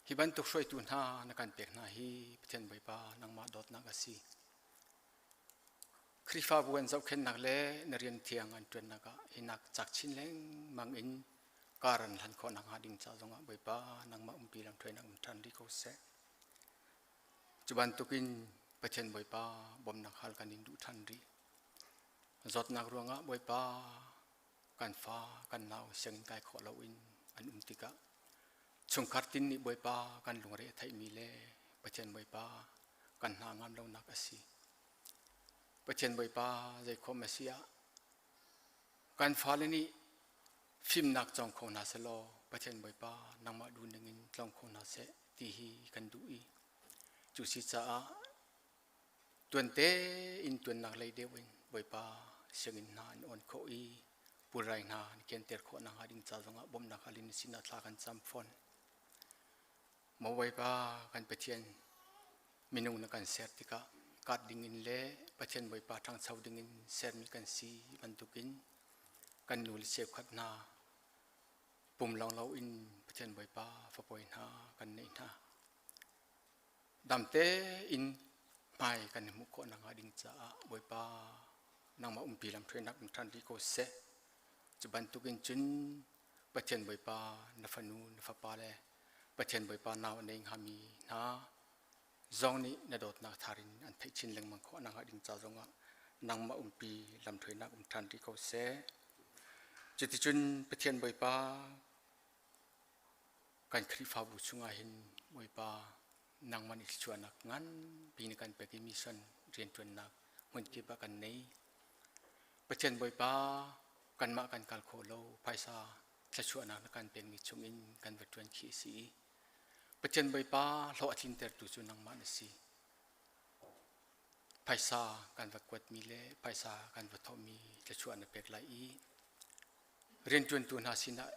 Hi bantuk hruaitu hna na kan pek hna hi Pathian Bawipa nangmah dawtnak a si. Khrihfabu an zohkhenhnak le na rian thiang an ṭuannak ah hinak cak chin lengmang in kar an hlan khawh nakhnga ding ca zongah Bawipa nangmah umpi lamhruainak um ṭhan rih ko seh. Cu bantukin Pathian Bawipa bawmhnak hal kan in duh ṭhan rih. Zawtnak ruangah Bawipa kan fa kan nau sianginn kai khawh loin an um tikah chungkhar tin nih Bawipa kan lungre a theihmi le Pathian Bawipa kan hna ngam lonak a si. Pathian Bawipa zeikhom a si ah kan fale nih fimnak cawng kho hna selaw Pathian Bawipa nangmah duh ning in tlong kho hna seh ti hi kan duh i cu si caah tuante in tuannak lei deuh in Bawipa sianginn hna an on khawh i pulrai hna an kianter khawh nakhnga ding ca zongah bawmhnak halin sinah thla kan cam fawn. Maw Bawipa kan Pathian minung na kan ser tikah kat dingin le Pathian Bawipa ṭhangcho dingin sermi kan si bantukin kan nu le cheukhat hna pum lawng loin Pathian Bawipa fapawi hna kan neih hna. Dam tein hmai kan hmuh khawh nakhnga ding caah Bawipa nangmah umpi lamhruainak in ṭhan rih ko seh. Cu bantukin cun Pathian Bawipa na fanu na fapa le Pathian Bawipa nau a nei hngami hna zong nih na dawtnak thar in an theih chin lengmang khawh nakhnga ding ca zongah nangmah umpi lamhruainak um ṭhan rih ko seh. Cuticun Pathian Bawipa kan Khrihfabu chungah hin Bawipa nangmah nih thluachuahnak nganpi na kan pek i mission rianṭuannak hmunkip ah kan nei. Pathian Bawipa kanmah kan kal khawh lo phaisa thluachuahnak na kan pekmi chungin kan va ṭuan khi a si i Pathian Bawipa hlawh a tlintertu cu nangmah na si. Phaisa kan va kuatmi le phaisa kan va thawhmi thluachuah na pek lai i rianṭuantu hna sinah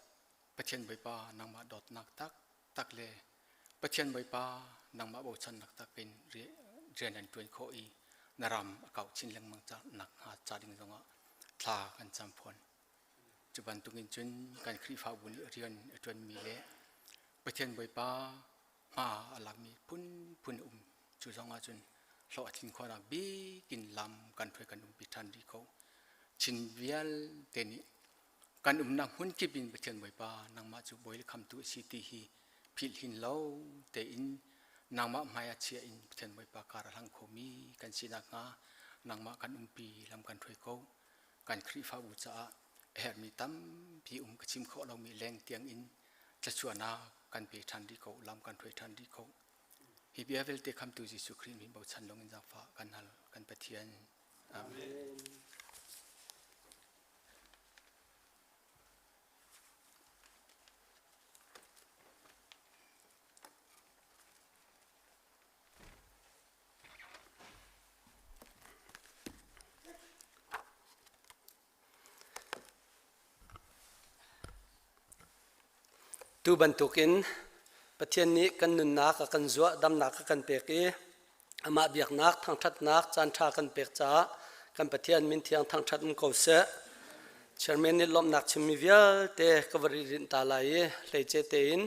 Pathian Bawipa nangmah dawtnak taktak le Pathian Bawipa nangmah bochannak tak in rian an ṭuan khawh i na ram a kauh chin lengmang nakhnga ca ding zongah thla kan cam fawn. Cu bantukin cun kan Khrihfabu nih rian a ṭuanmi le Pathian Bawipa hma a lakmi phunphun um cu zongah cun hlawh a tlin khawhnak bik in lam kan hruai kan umpi ṭhan rih ko. Chin vialte nih kan umnak hmun kip in Pathian Bawipa nangmah cu bawi le khamtu a si ti hi philh hin lo tein nangmah hmai ah chia in Pathian Bawipa kar a hlang khomi kan si nakhnga nangmah kan umpi lam kan hruai ko. Kan Khrihfabu caah a herhmi tampi um ka chim khawh lomi leng tiang in thluachuahnak kan pe ṭhan rih ko, lam kan hruai ṭhan rih ko. Hi bia vialte khamtu Jesuh Khrih min bochan lawng in zaangfah kan hal kan Pathian. Amen. Tu bantukin Pathian nih kan nunnak a kan zuah, damnak a kan pek i amah biaknak, thangṭhatnak caanṭha kan pek caah kan Pathian min thiang thangṭhat um ko seh. Chairman nih lawmhnak chimmi vialte ka va rinh ta lai i hleice tein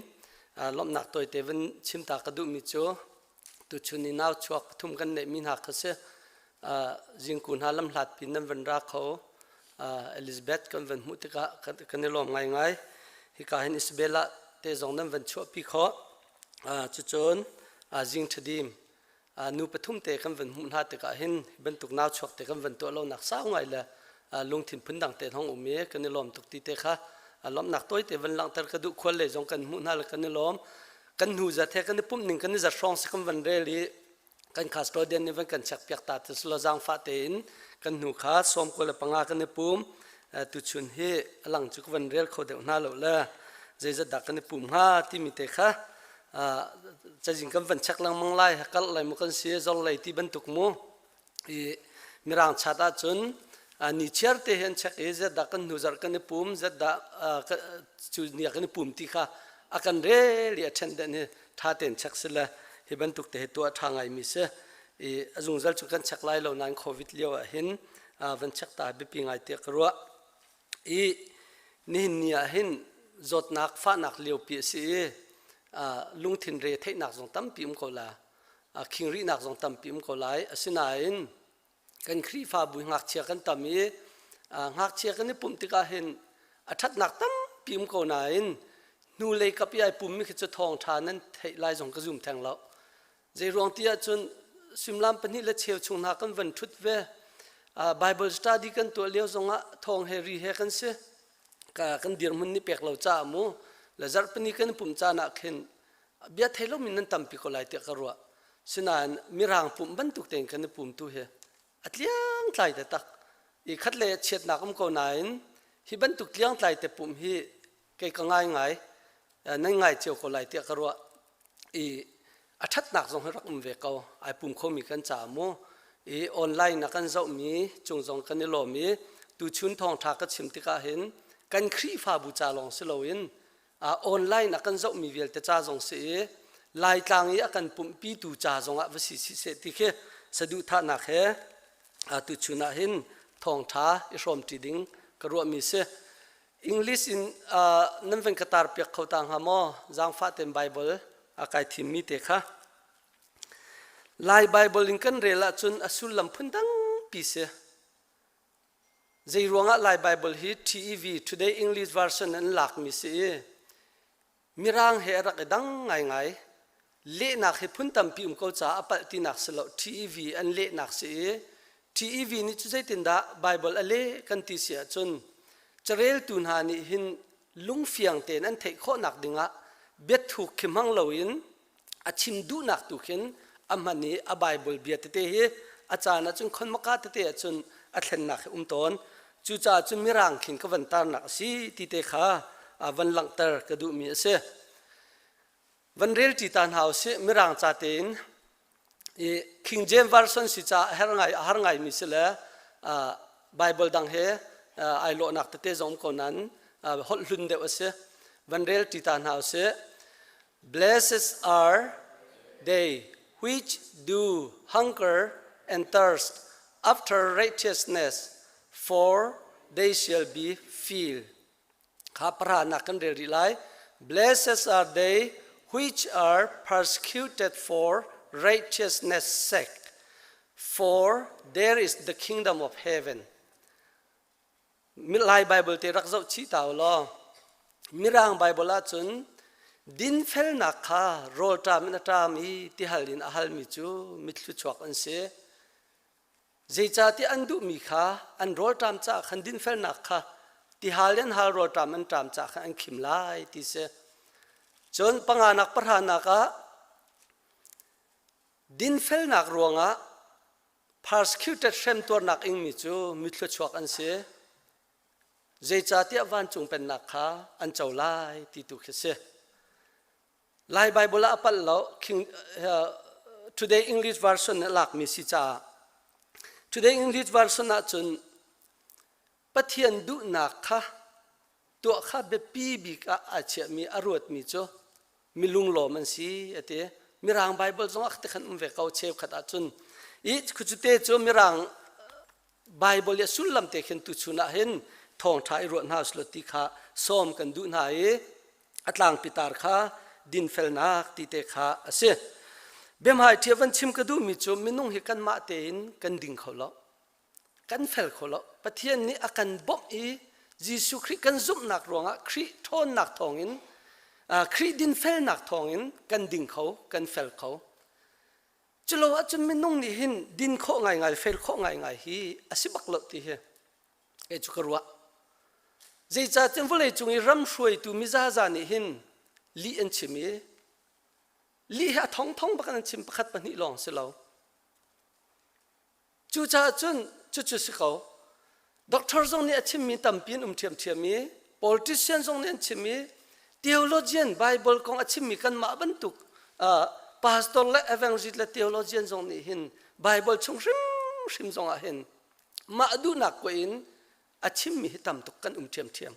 lawmhnak tawite van chim ta ka duhmi cu tuchun i nau chuak pathum kan neihmi hna kha si. Zingku hna lamhlat pin nan van ra kho. Elizabeth kan van hmuh tikah kan i lawm ngaingai. Hika hin Isabella te zong nan van chuahpi khawh. Cucun zing ṭhadim nu pathum te kan van hmuh hna tikah hin bantuk nau chuak te kan van tuah lonak sau ngai le lungthin phundang te hong um i kan i lawm tuk ti te kha lawmhnak tawite van langhter ka duh khual le zong kan hmuh hna le kan i lawm kan hnu zat he kan i pumh ning kan i zat hrawng si kan van rel i kan custodian nih van kan check piak ta te silo zaangfah tein kan hnu kha 95 kan i pum tuchun hi alang cu ka van rel kho deuh hna lo le zeizat dah kan i pum hnga timi te kha cazin kan van check lengmang lai kal lai mu kan si zor lei ti bantuk mu i mirang chat ahcun ni chiar te hi an check i zat dah kan hnu zarh kan i pum zat dah cu ni kan i pum ti kha a kan rel i a ṭhen den hi ṭha tein check si le hi bantuk te hi tuah ṭha ngaimi si i a zungzal cu kan check lai lo nain covid lio ah hin van check ta biapi ngai tiah ka ruah i nihin ni ah hin zawtnak fahnak liopi a si i lungthin re theihnak zong tampi um ko la khingrihnak zong tampi um ko lai asinain kan Khrihfabu ngakchia kan tam i ngakchia kan i pumh tikah hin a ṭhatnak tampi um ko nain hnulei kap i ai pummi khi cu thawngṭha nan theih lai zong ka zum theng lo. Zei ruang ti ahcun suimilam pahnih le cheu chung hna kan van ṭhut ve. Bible study kan tuah lio zongah thawng he ri he kan si. Kan dirhmun nih pek lo caah mu. Le zarhpini kan i pumh caan ah khin bia thei lomi nan tampi ko lai tiah ka ruah. Sinain mirang pumh bantuk tein kan i pum tu hi a tliangtlai taktak. I khat le chiatnak um ko nain hi bantuk tliangtlai te pumh hi kei ka ngai ngai nan ngai cio ko lai tiah ka ruah. I a ṭhatnak zong hi rak um ve ko. Ai pum khomi kan ca mu. I online ah kan zohmi cung zong kan i lawm i tuchun thawngṭha ka chim tikah hin kan Khrihfabu ca lawng si loin online ah kan zohmi vialte ca zong si i Laitlang i a kan pumhpitu ca zong ah va si si seh ti khi saduhthahnak he tuchun ah hin thawngṭha i hrawmṭi ding ka ruahmi si. English in nan van ka tar piak kho ta hnga maw? Zaangfah tein Bible a kai thimmi te kha. Lai Bible in kan rel ahcun a sullam phundang pi si. Zeiruangah Lai Bible hi TEV Today English Version an lakmi si i Mirang he a rak i dang ngaingai. Lehnak hi phun tampi um ko caah a palh tinak si lo. TEV an lehnak si i TEV nih cu zeitindah Bible a leh kan ti si ahcun careltu hna nih hin lungfiang tein an theih khawhnak dingah biathuk khi hmang loin a chim duhnak tu khin a hman i a Bible bia tete hi a caan ahcun khonmaka tete ahcun a thlennak hi um tawn. Cucaah cun mirang khin ka van tarnak a si ti te kha van langhter ka duhmi a si. Van rel ṭi ta hna usih mirang ca tein i King James Version si caah a har ngai a har ngaimi si le Bible dang he ai lawhnak tete zong ko nain holh hlun deuh a si. Van rel ṭi ta hna usih. Blessed are they which do hunger and thirst after righteousness, for they shall be filled. Kha pahra kan rel rih lai. Blessed are they which are persecuted for righteousness' sake, for there is the kingdom of heaven. Lai Bible te rak zoh chih ta u law Mirang Bible ahcun dinfelnak kha rawlṭam in a ṭam i tihal in a halmi cu mithluchuak an si. Zeicahtiah an duhmi kha an rawlṭam caah khan dinfelnak kha tihal in hal rawlṭam an ṭam caah khan an khim lai ti si. Cun panganak pahranak ah dinfelnak ruangah Persecuted hremtuarnak ingmi cu mithluachuak an si. Zeicahtiah vancung pennak kha an co lai ti tu khi si. Lai Bible ah a palh lo. King, uh, Today English version nih lakmi si caah Today English version ahcun Pathian duhnak kha tuah kha biapi bik ah aa chiahmi a ruatmi cu milunglawm an si a ti. Mirang Bible zong ah khan um ve ko cheukhat ahcun. I cucute cu Mirang Bible i a sullam te khin tuchun ah hin thawngṭha i ruah hna usulaw ti kha sawm kan duh hna i a tlangpi tar kha dinfelnak ti te kha a si. Biahmai ṭhia van chim ka duhmi cu minung hi kanmah tein kan ding kho lo. Kan fel kho lo. Pathian nih a kan bawmh i Jesuh Khrih kan zumhnak ruangah Khrih ṭhawnnak thawngin Khrih dinfelnak thawngin kan ding kho, kan fel kho. Culo ahcun minung nih hin din khawh ngaingai, fel khawh ngaingai hi a si bak lo ti hi kei cu ka ruah. Zeicahtiah vawlei cung i ram hruaitu mizaza nih hin lih an chim i lih hi a thongthong bak an chim pakhat pahnih lawng si lo. Cucaah cun cucu si ko. Doctor zong nih a chimmi tampi an um ṭhiamṭhiam i politician zong nih an chim i theologian Bible kong a chimmi kanmah bantuk uh, pastor le evangelist le theologian zong nih hin Bible chung hrimhrim zong ah hin mah duhnak ko in a chimmi hi tam tuk kan um ṭhiamṭhiam.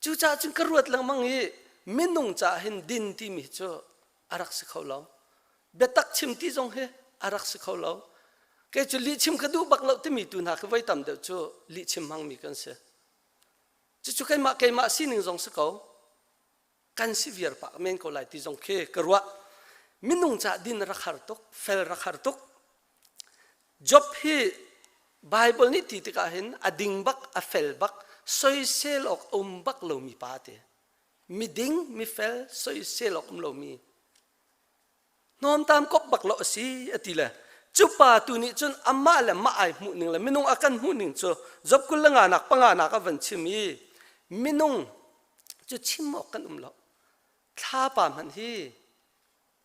Cucaah cun ka ruat lengmang i minung caah hin din timi cu a rak si kho lo. Biatak chim ti zong hi a rak si kho lo. Kei cu lihchim ka duh bak lo timi tu hna khi voi tam deuh cu lihchim hmangmi kan si. Cucu keimah keimah sining zong si ko. Kan si viar pah men ko lai ti zong khi ka ruah. Minung caah din rak har tuk, fel rak har tuk. Job hi Bible nih ti tikah hin a ding bak, a fel bak, soisel awk a um bak lomi pa ti. Miding, mifel, soisel awk um lomi. Hnawmtam kop bak lo a si a ti le cu pa tu nih cun amah le mah ai hmuh ning le minung a kan hmuh ning cu Job kul le nga nak panga nak a van chim i minung cu chim awk kan um lo. Thlapa hmanh hi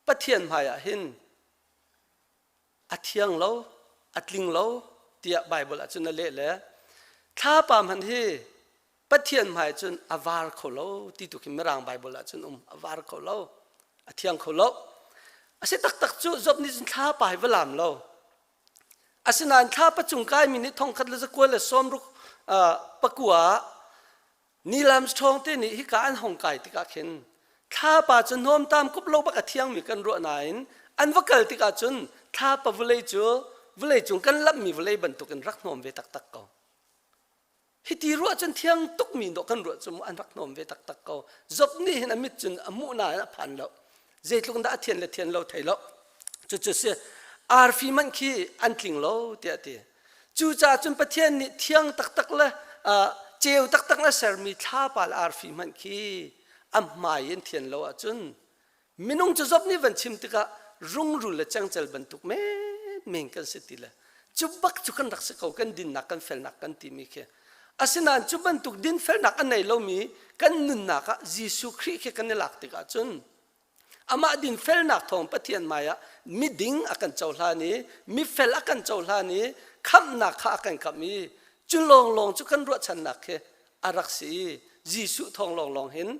Pathian hmai ah hin A thiang lo, a tling lo tiah Baibal ah cun a leh le thlapa hmanh hi Pathian hmai cun a var kho lo ti tu khi Mirang Baibal ah cun um a var kho lo a thiang kho lo a si taktak cu Job nih cun thlapa hi va lam lo asinain thlapa cung kaimi nih thongkhat le zakua le sawmruk pakua Neil Armstrong te nih hika an hong kai tikah khin thlapa cu hnawmtam kup lo bak a thiangmi kan ruah nain an va kal tikah cun thlapa vawlei cu vawlei cung kan lamhmi vawlei bantukin rak hnawm ve taktak ko. Hiti ruah cun thiang tukmi dawh kan ruah cu mu an rak hnawm ve taktak ko. Job nih hin a mit cun a hmuh nain a phan lo. Zeitluk dah a thian le thian lo thei lo. Cucu si arfi manh khi an tling lo tiah a ti. Cucaah cun Pathian nih thiang taktak le ceu taktak le sermi thlapa le arfi hmanh khi a hmai in thian lo ahcun minung cu Job nih van chim tikah rungrul le cengcel bantuk menmen kan si ti le cu bak cu kan rak si ko kan dinnak kan felnak kan timi khi asinain cu bantuk dinfelnak a nei lomi kan nunnak ah Jesuh Khrih khi kan i lak tikah cun Amah dinfelnak thawng Pathian hmaiah miding a kan cohlan i mifel a kan cohlan i khamhnak kha a kan khamh i cu lawnglawng cu kan ruahchannak khi a rak si i Jesuh thawng lawnglawng hin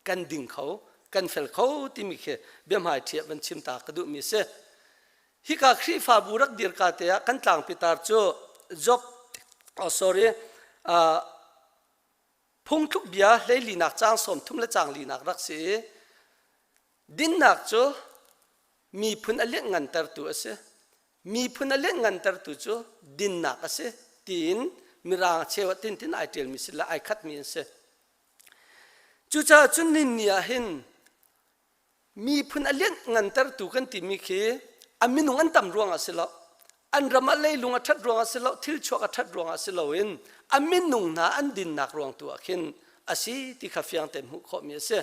kan ding kho kan fel kho timi khi biahmai ṭhi van chim ta ka duhmi a si. Hika Khrihfabu rak dirka te ah kan tlangpitar cu Job oh sorry uh, Phungthluk bia hleilinak caang 30 le caang linak rak si i dinnak cu miphun a lianhngantertu a si. Miphun a lianhngantertu cu dinnak a si tiin mirang cheu ah tintin ai ṭialmi si le ai khatmi an si. Cucaah cun ninni ah hin Miphun a lianhngantertu kan timi khi a minung an tam ruangah si lo, an ram ah leilung a ṭhat ruangah si lo, thil chuak a ṭhat ruangah si loin a minung hna an dinnak ruang tu ah khin a si ti kha fiang tein hmuh khawhmi a si.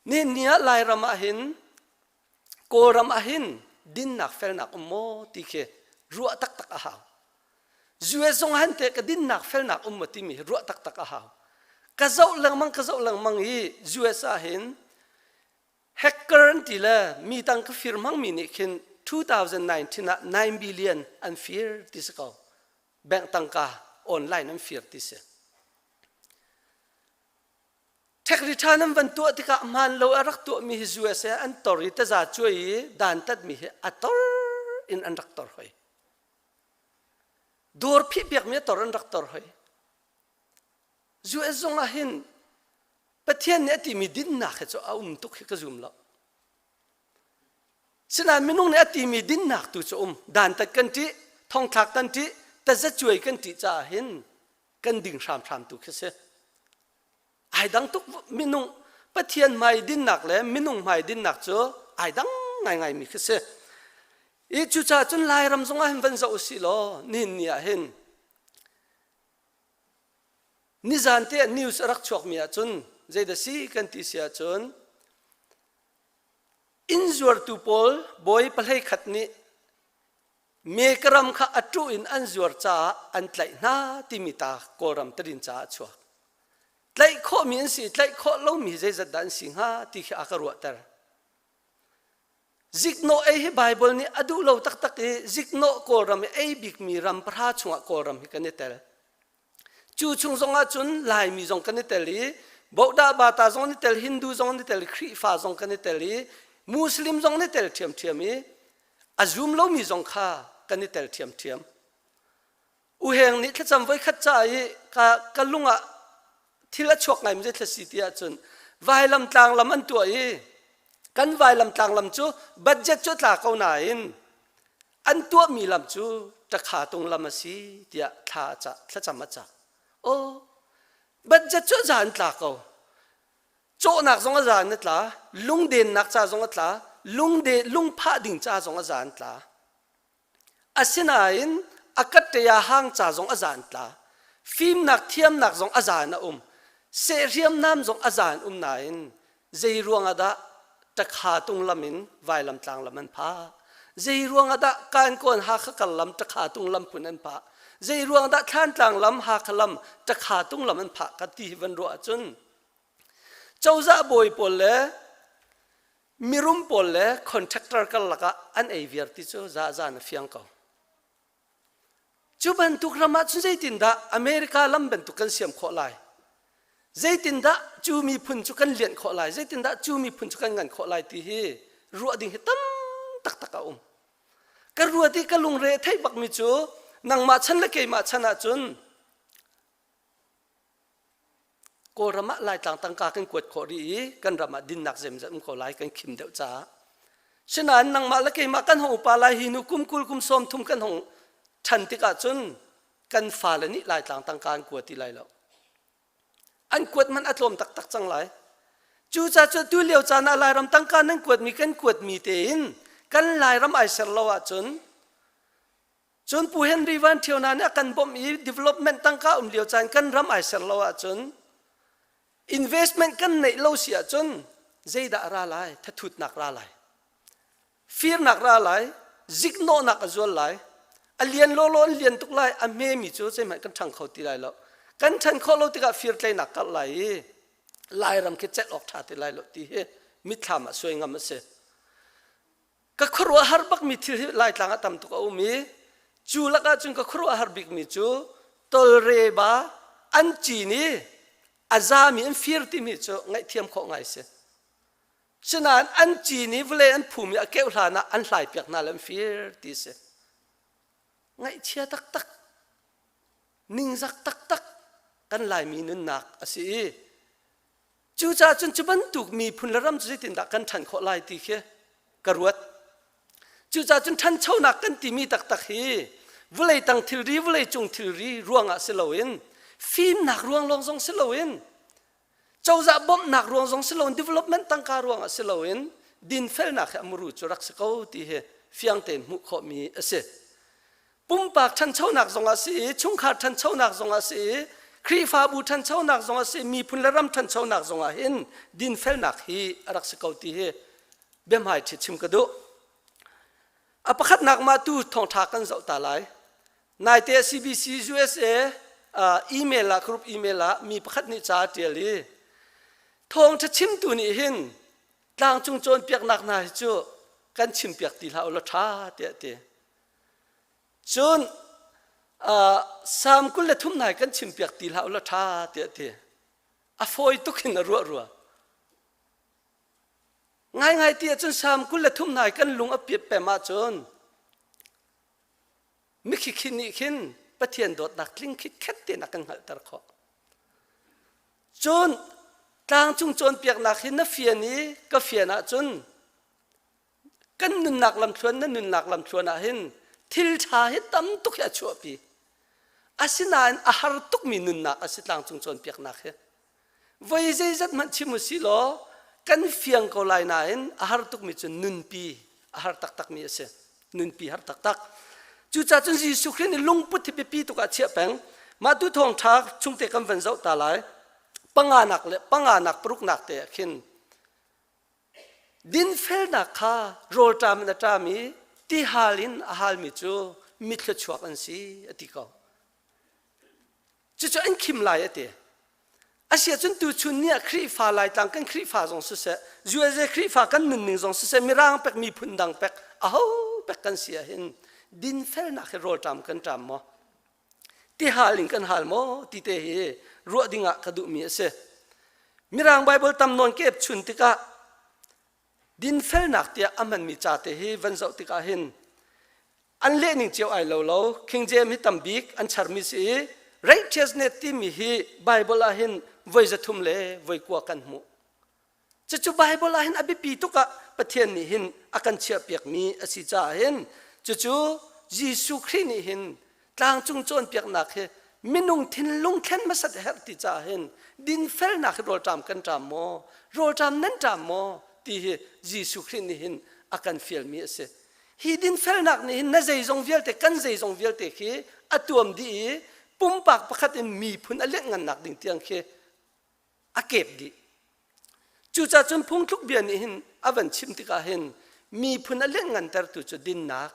Nihin ni ah Lairam ah hin Kawlram ah hin dinnak felnak um maw ti khi ruah taktak a hau. US zong han te ka dinnak felnak um maw timi hi ruah taktak a hau. Ka zoh lengmang ka zoh lengmang i US ah hin hacker an ti le mi tang ka fir hmangmi nih khin 2019 ah 9 billion an fir ti si ko. Bank tangka online an fir ti si. Tax return an van tuah tikah hmaan lo a rak tuahmi hi USA an tor i taza cuai i dantatmi hi a tor in an rak tor hoi. Dawr phihpiakmi a tor an rak tor hoi. US zong ah hin Pathian nih a timi dinnak hi cu a um tuk hi ka zum lo. Sinain minung nih a timi dinnak tu cu um. Dantat kan ṭih, thongthlak kan ṭih, tazacuai kan ṭih caah hin kan ding hramhram tu khi si. Ai dang tuk minung Pathian hmai dinnak le minung hmai dinnak cu ai dang ngaingai mi khi si. I cucaah cun Lairam zong ah hin van zoh usih law nihin ni ah hin nizan te ah news a rak chuakmi ahcun zeidah si kan ti si ahcun inn zuartu pawl bawi pahlei khat nih mekaram kha a ṭuh in an zuar caah an tlaih hna timi ta Kawlram tadin caah a chuak. Tlaih khawhmi an si i tlaih khawh lomi zeizat dah an si hnga ti khi a ka ruahter. Ziknawh ei hi Baibal nih a duh lo taktak i ziknawh Kawlram i ei bikmi ram pahra chungah Kawlram hi kan i tel. Cu chung zongah cun Laimi zong kan i tel i Bohdah Bata zong an i tel, Hindu zong an i tel, Khrihfa zong kan i tel i Muslim zong an i tel ṭhiamṭhiam i a zum lomi zong kha kan i tel ṭhiamṭhiam. Uheng nih thlacam voikhat ca i ka, ka lung ah thil a chuak ngaimi zei thil si ti ahcun vailam tlanglam an tuah i kan vailam tlanglam cu budget cu a tla ko nain an tuahmi lam cu ṭakha tung lam a si tiah thla a cah thlacam a cah. Aw budget cu a za an tla ko. Cawhnak zong a za an tla, lungdennak ca zong a tla, lungde lungphah ding ca zong a za an tla. Asinain a katṭaya hang ca zong a zan tla. Fimnak thiamnak zong a zan a um. Seh hriamnam zong a zan um nain zei ruangah dah ṭakha tung lam in vailam tlang lam an phah? Zei ruangah dah Kankawn Hakha kar lam ṭakha tung lam phun an phah? Zei ruangah dah Thlantlang lam Hakha lam ṭakha tung lam an phah ka ti hi van ruah ahcun cozah bawi pawl le. Mirum pawl le contractor karlak ah an ei viar ti cu za za na fiang ko. Cu bantuk ram ah cun zeitindah America lam bantuk kan siam khawh lai? Zeitindah cu miphun cu kan lianh khawh lai? Zeitindah cu miphun cu kan ngan khawh lai ti hi ruah ding hi tam taktak a um. Ka ruat i ka lungre theih bakmi cu nangmah chan le keimah chan ahcun Kawlram ah Laitlang tangka kan kuat khawh rih i kan ram ah dinnak zemzet um ko lai kan khim deuh caah. Sinain nangmah le keimah kan hong upa lai hi nu kum 20 kum 30 kan hong ṭhan tikah cun kan fale nih Laitlang tangka an kua ti lai lo. An kuat hmanh a tlawm taktak cang lai. Cucaah cu tu lio caan ah Lairam tangka nan kuatmi kan kuatmi tein kan Lairam ai ser lo ahcun Cun Pu Henry Van Thio hna nih a kan bawmh i development tangka um lio caan kan ram ai ser lo ahcun investment kan neih lo si ahcun zeidah a ra lai? Thathutnak ra lai. Firnak ra lai. Ziknawhnak a zual lai. A lian lawlaw an lian tuk lai. A hmemi cu zeihmanh kan ṭhang kho ti lai lo. Kan ṭhan khawh lo tikah firtlainak karh lai i Lairam khi celh awk ṭha ti lai lo ti hi mitthlam ah suai ngam a si. Ka khuaruahhar bakmi thil hi Laitlang ah tam tuk a um i cu lakah cun ka khuaruahhar bikmi cu tolreba an cin i a zami an fir timi cu ngaihthiam khawh ngai si. Sinain an cin i vawlei an phum i a keuh hlan ah an hlaipiak hna le an fir ti si. Ngaihchia taktak, ningzak taktak kan Laimi nunnak a si i Cucaah cun cu bantuk miphun le ram cu zeitindah kan ṭhan khawh lai ti khi ka ruat. Cucaah cun ṭhanchonak kan timi taktak hi vawlei tang thilri, vawlei cung thilri ruangah si loin fimnak ruang lawng zong si loin cozah bawmhnak ruang zong si loin development tangka ruangah si loin dinfelnak hi a muru cu rak si ko ti hi fiang tein hmuh khawhmi a si. Pumpak ṭhanchonak zongah si i chungkhar ṭhanchonak zongah si i Khrihfabu ṭhanchonak zongah si miphun le ram ṭhanchonak zongah hin dinfelnak hi a rak si ko ti hi biahmai ṭhi chim ka duh. A pakhatnak mah tu thawngṭha kan zoh ta lai. Naite CBC USA email ah group email ah mi pakhat nih ca a ṭial i thawngṭha chimtu nih hin tlangcung cawnpiaknak hna hi cu kan chimpiak ti hlah u law ṭha tiah ti. Cun Salm 23 nai kan chimpiak ti hlah u law ṭha tiah ti. A fawi tuk in a ruah rua. Ngaingai ti ahcun Salm 23 nai kan lung a piat pem ahcun mikhi khi nih khin Pathian dawtnak tling khit tein a kan hngalhter khawh. Cun tlangcung cawnpiaknak hi na fian i ka fian ahcun kan nunnak lamthluan na nunnak lamthluan ah hin thil ṭha hi tam tuk hi a chuahpi asinain a har tukmi nunnak a si tlangcung cawnpiaknak hi voi zeizat hmanh chim u si law kan fiang ko lai nain a har tukmi cu nunpi a har taktakmi a si nunpi har taktak cucaah cun Jesuh Khrih nih lungput hi biapi tuk ah chiah peng mah tu thawngṭha chungte kan van zoh ta lai panganak le panganak paruknak te ah khin Dinfelnak kha rawlṭam in a ṭam i tihal in a halmi cu mithluachuak an si a ti ko. Cucu an khim lai a ti. Asiahcun tuchun ni ah Khrihfa Laitlang kan Khrihfa zong siseh, USA Khrihfa kan nunning zong siseh, Mirang pek miphun dang pek, aho pek kan si ahhin dinfelnak hi rawlṭam kan ṭam maw? Tihal in kan hal maw ti te hi ruah dingah ka duhmi a si. Mirang Baibal tam nawn kep chun tikah dinfelnak tiah a hmanmi ca te hi van zoh tikah hin an lehning cio ai lo lo King James hi tam bik an charmi si i righteousness timi hi Bible ah hin voi 300 le voi 9 kan hmuh. Cucu Baibal ah hin a biapi tuk ah Pathian nih hin a kan chiahpiakmi a si caah hin cucu Jesuh Khrih nih hin tlangcung cawnpiaknak hi minung thinlung thlen hmasat a herh ti caah hin dinfelnak hi rawlṭam kan ṭam maw rawlṭam nan ṭam maw ti hi Jesuh Khrih nih hin a kan fialmi a si. Hi dinfelnak nih hin na zeizong vialte kan zeizong vialte khi a tuam dih i pumpak pakhat in miphun a lianhngannak ding tiang khi a kep dih. Cucaah cun phungthluk bia nih hin a van chim tikah hin miphun a lianhngantertu cu dinnak,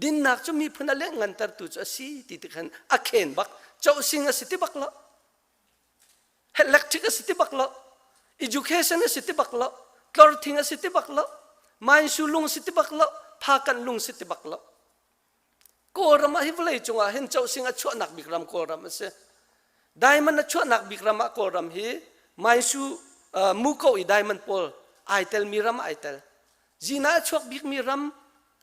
dinnak cu miphun a lianhngantertu cu a si ti tik hin a khen bak. Cohsing a si ti bak lo. Electric a si ti bak lo. Education a si ti bak lo. Tlorthing a si ti bak lo. Mainsu lung si ti bak lo, Phakan lung si ti bak lo. Kawlram ah hi vawlei cungah hin cohsing a chuahnak bik ram Kawlram a si. Diamond a chuahnak bik ram ah Kawlram hi Mainsu uh, Muko i diamond pawl ai telmi ram ai tel. Zina a chuak bikmi ram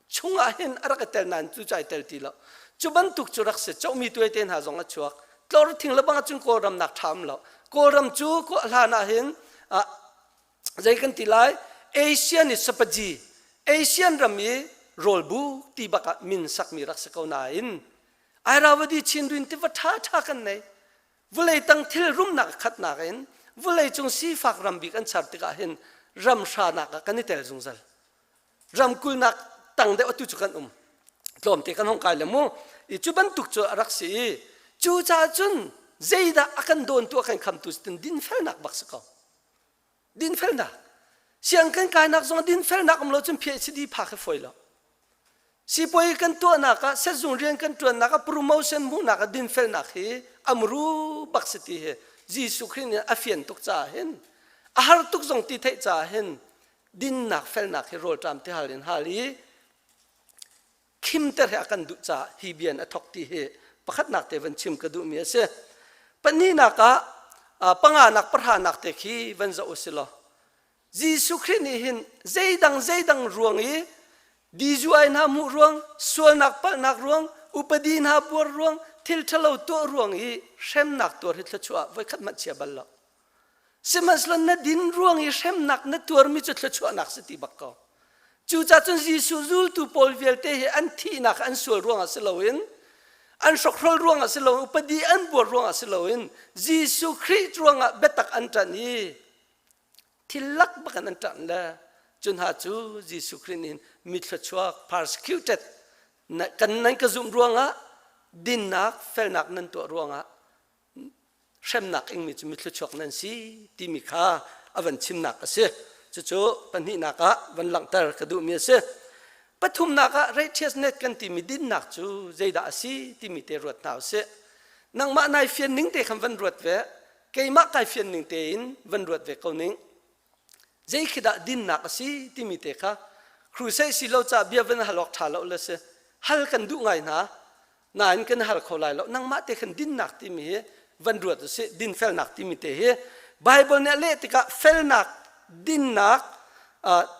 chungah hin a rak i tel nain cu cu ai tel ti lo. Cu bantuk cu rak si. Cohmi tuaite hna zong a chuak. Tlor thing le bang ahcun Kawlram nak ṭha um lo. Kawlram cu hlan ah hin uh, zei kan ti lai Asian i sapaji Asian ram i rawlbu ti bak ah min sakmi rak si ko nain Airavadi Chinrin tiva ṭha ṭha kan nei vulei tang thil rumnak khatnak in vulei cung sifak ram bik an char tikah hin ram hranak ah kan i tel zungzal ram kulnak tang deuh atu cu kan um tlawmte kan hong kai le mu i cu bantuk cu a rak si i cu caah cun zeidah a kan dawntu a kan khamtu tin dinfelnak bak si ko Dinfelnak. Siang kan kainak zong dinfelnak um lo cun PhD phak hi fawi lo. Sipuai kan tuahnak ah sezung rian kan tuannak ah promotion hmuhnak ah dinfelnak hi amru bak si ti hi Jesuh Khrih nih a fian tuk caah hin a har tuk zong ti theih caah hin dinnak felnak hi rawlṭam ti hal in hal i khimter hi a kan duh caah hi bia in a thok ti hi pakhatnak te van chim ka duhmi a si. Pahnihnak ah panganak pahranak te khi van zoh u si law Jesuh Khrih nih hin zeidang zeidang ruang i DUI hna hmuh ruang, sualnak palhnak ruang, upadi hna buar ruang, thil ṭhalo tuah ruang i hremnak tuar hi thluachuah voikhat hmanh chia bal lo. Sihmanhsehlaw na din ruang i hremnak na tuarmi cu thluachuahnak si ti bak ko. Cucaah cun Jesuh zultu pawl vialte hi an thihnak an sual ruangah si loin an hrokhrol ruangah si loin upadi an buar ruangah si loin Jesuh Khrih ruangah biatak an ṭanh i thil lak bak in an ṭanh le cu hna cu Jesuh Khrih nih mi thluachuak persecuted kan nan ka zumh ruangah dinnak felnak nan tuah ruangah hremnak ingmi cu mithluachuak nan si timi kha a van chimnak a si. Cucu pahnihnak ah van langhter ka duhmi a si. Pathumnak ah righteousness kan timi dinnak cu zeidah a si timi te ruat hna usih. Nangmah nai fian ning te khan van ruat ve, keimah kai fian ning tein van ruat ve ko ning. Zei khi dah dinnak a si timi te kha crusade si lo ca bia van hal awk ṭha lo le si. Hal kan duh ngai hna, nain kan hal kho lai lo. Nangmah te khan dinnak timi hi van ruat usih, dinfelnak timi te hi Bible nih a leh tikah felnak, dinnak,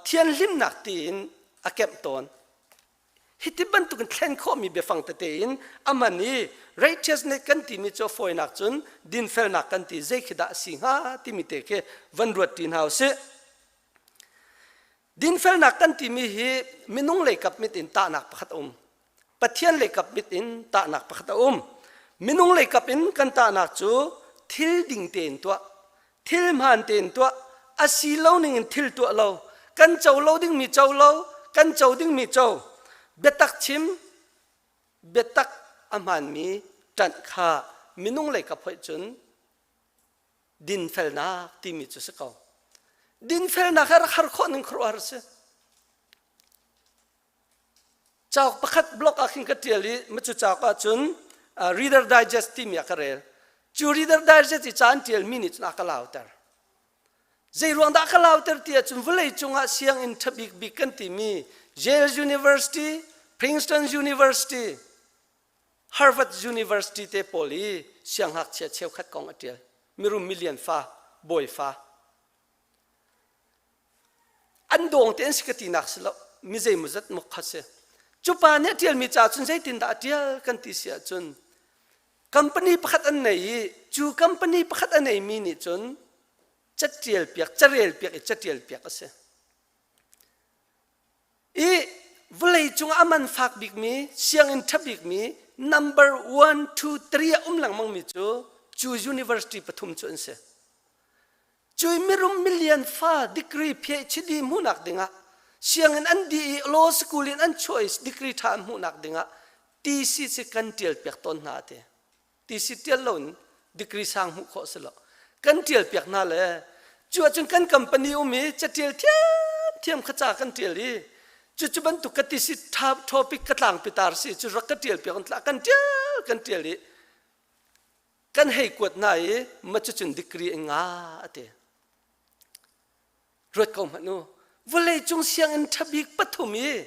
thianhlimnak tiin a kemh tawn. Hiti bantukin thlen khawhmi biafang tete in a hman i righteousness kan timi cu a fawinak cun dinfelnak kan ti zei khi dah a si hnga timi te khi van ruat ṭi hna usih. Dinfelnak kan timi hi minung leikap mit in tahnak pakhat a um. Pathian leikap mit in tahnak pakhat a um. Minung leikap in kan tahnak cu thil ding tein tuah, thil hmaan tein tuah a si lo ning in thil tuah lo kan co lo dingmi co lo kan co dingmi co biatak chim biatak a hmaanmi ṭanh kha minung lei kap hoih cun dinfelnak timi cu si ko dinfelnak hi rak har khawh ning khuaruahhar a si Cauk pakhat blog ah khin ka ṭial i macu cauk ahcun Reader Digest timi ah ka rel. Cu Reader Digest i ca an ṭialmi nih cun a ka lauter. Zei ruang dah ka lauter ti ahcun vawlei cungah sianginn ṭha bikbik kan timi Yale University, Princeton University, Harvard University te pawl i siangngakchia cheukhat kong a ṭial. Mirum milian fa, bawi fa. An dawng te an si ka tinak si lo mi zeimawzat mok kha si cu pa nih a ṭialmi ca cun zeitindah a ṭial kan ti si ahcun company pakhat an nei i cu company pakhat a neimi nih cun caṭial piak carel piak i caṭial piak a si i vawlei cungah a man fak bikmi sianginn ṭha bikmi number one two three a um lengmangmi cu cu university pathum cu an si Cui mirum milian fa degree PhD hmuhnak dingah sianginn an dih i law school in an chuah i degree ṭha an hmuhnak dingah TC si kan ṭial piak tawn hna ti. TC ṭial lo in degree sang hmuh khawh si lo. Kan ṭial piak hna le cu ahcun kan company um i caṭial thiamthiam kha ca kan ṭial i cucu bantuk ka TC topic ka tlangpi tar si cu rak ka ṭial piak kan ṭial kan ṭial i kan hei kuat hna i ma cucun degree in nga a ti ruat ko hmanh u. Vawleicung sianginn ṭhabik pathum i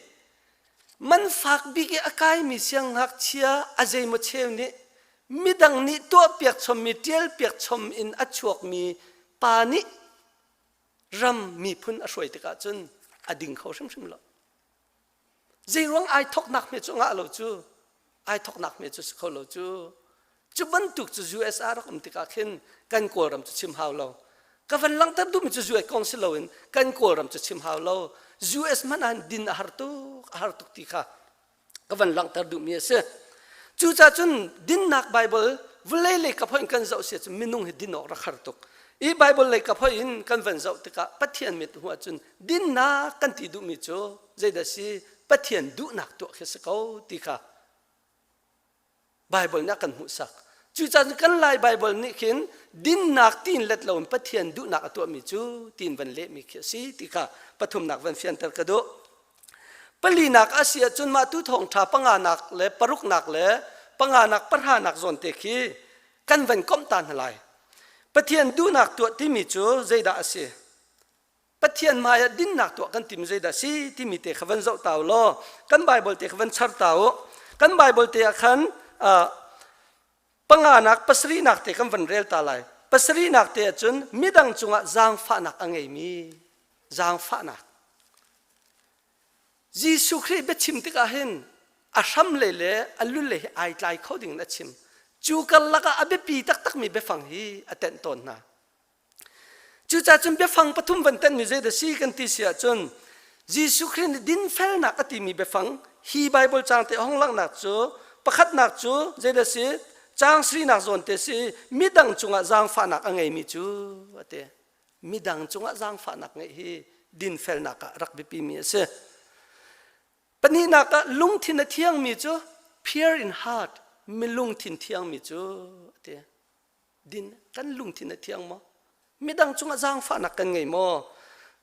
man fak bik i a kaimi siangngakchia a zeimaw cheu nih midang nih tuahpiak chommi ṭialpiak chom in a chuakmi pa nih ram miphun a hruai tikah cun a ding kho hrimhrim lo. Zeiruang ai thoknak hme cu ngah lo cu ai thoknak hme cu si kho lo cu cu bantuk cu US ah rak um tikah khin kan Kawlram cu chim hau lo ka van langhter duhmi cu US kong si loin kan Kawlram cu chim hau lo US hmanh ah din a har tuk a har tuk ti kha ka van langhter duhmi a si cucaah cun dinnak Bible vawlei lei kap hoin kan zoh si cun minung hi din awk rak har tuk i Bible lei kap hoin kan van zoh tikah Pathian mit hmuh ahcun dinnak kan ti duhmi cu zeidah si Pathian duhnak tuah khi si ko ti kha Bible nih a kan hmuhsak. Cucaah kan Lai Bible nih khin dinnak tiin let loin Pathian duhnak a tuahmi cu tiin van lehmi khi a si ti kha pathumnak van fianter ka duh. Palinak a si ahcun mah tu thawngṭha panganak le paruknak le panganak pahranak zawn te khi kan van komh ta hna lai. Pathian duhnak tuah timi cu zeidah a si? Pathian hmai ah dinnak tuah kan timi zeidah si timi te kha van zoh ta u law kan Bible te kha van char ta u. Kan Bible te ah khan panganak pasarihnak te kan van rel ta lai. Pasarihnak te ahcun midang cungah zaangfahnak a ngeimi zaangfahnak. Jesuh Khrih biachim tikah hin a hram lei le a lul lei hi ai tlai kho ding in a chim. Cu karlak ah a biapi taktakmi biafang hi a tenh tawn hna. Cucaah cun biafang pathum van tenhmi zeidah si kan ti si ahcun Jesuh Khrih nih dinfelnak a timi biafang hi Bible caang te hong langhnak cu pakhatnak cu zeidah si caang srinak zawn te si midang cungah zaangfahnak a ngeimi cu a ti. Midang cungah zaangfahnak ngeih hi dinfelnak ah rak biapimi a si. Pahnihnak ah lungthin a thiangmi cu pure in heart mi lungthin thiangmi cu a ti. Din kan lungthin a thiang maw? Midang cungah zaangfahnak kan ngei maw?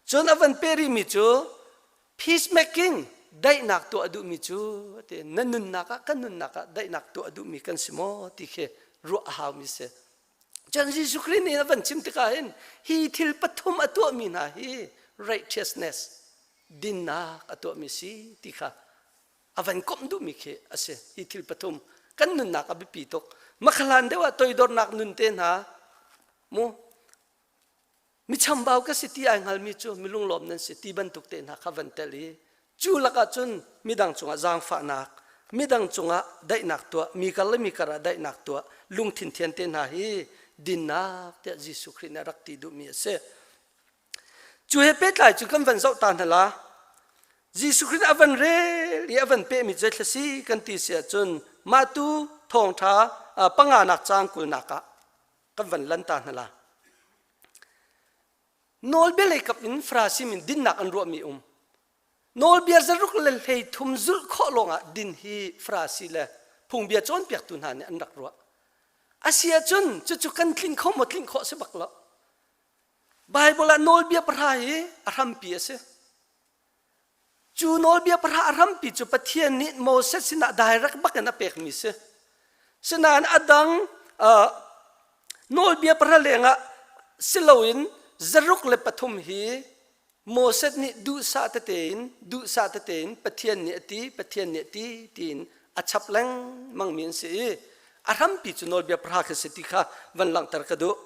Cun a van pe rihmi cu peacemaking daihnak tuah a duhmi cu ati na nunnak ah kan nunnak ah daihnak tuah a duhmi kan si maw ti khi ruah a haumi si. Cun Jesuh Khrih nih a van chim tikah hin hi thil pathum a tuahmi hna hi righteousness dinnak a tuahmi si ti kha a van komh duhmi khi a si hi thil pathum kan nunnak a biapi tuk makhalan deuh ah toidornak nun te hna mu mi chambau ka si ti ai hngalmi cu mi lunglawm nan si ti bantuk te hna kha van tel i cu lakah cun midang cungah zaangfahnak midang cungah daihnak tuah mi kar le mi kar ah daihnak tuah lungthin thian te hna hi dinnak tiah Jesuh Khrih nih a rak ti duhmi a si Cu he pehtlai cu kan van zoh ta hna la. Jesuh Khrih a van rel i a van pehmi cu thla si kan ti si ahcun mah tu thawngṭha panganak caang kulnak ah kan van lan ta hna la. Nawlbia lei kap in Farasi min dinnak an ruahmi um. Nawlbia zaruk le 33 zulh khawh lawngah din hi Farasi le phungbia cawnpiaktu hna nih an rak ruah. Asi ahcun cucu kan tlinh kho maw tlinh khawh si bak lo. Baibal ah nawlbia pahra hi a hrampi a si. Cu nawlbia pahra a hrampi cu Pathian nih Moses sinah direct bak in a pekmi si. Sinain a dang uh, nawlbia pahra lengah si loin zaruk le pathum hi Moses nih duhsah tete in duhsah tete in Pathian nih a ti Pathian nih a ti tiin a chap lengmangmi an si i a hrampi cu nawlbia pahra khi si ti kha van langhter ka duh.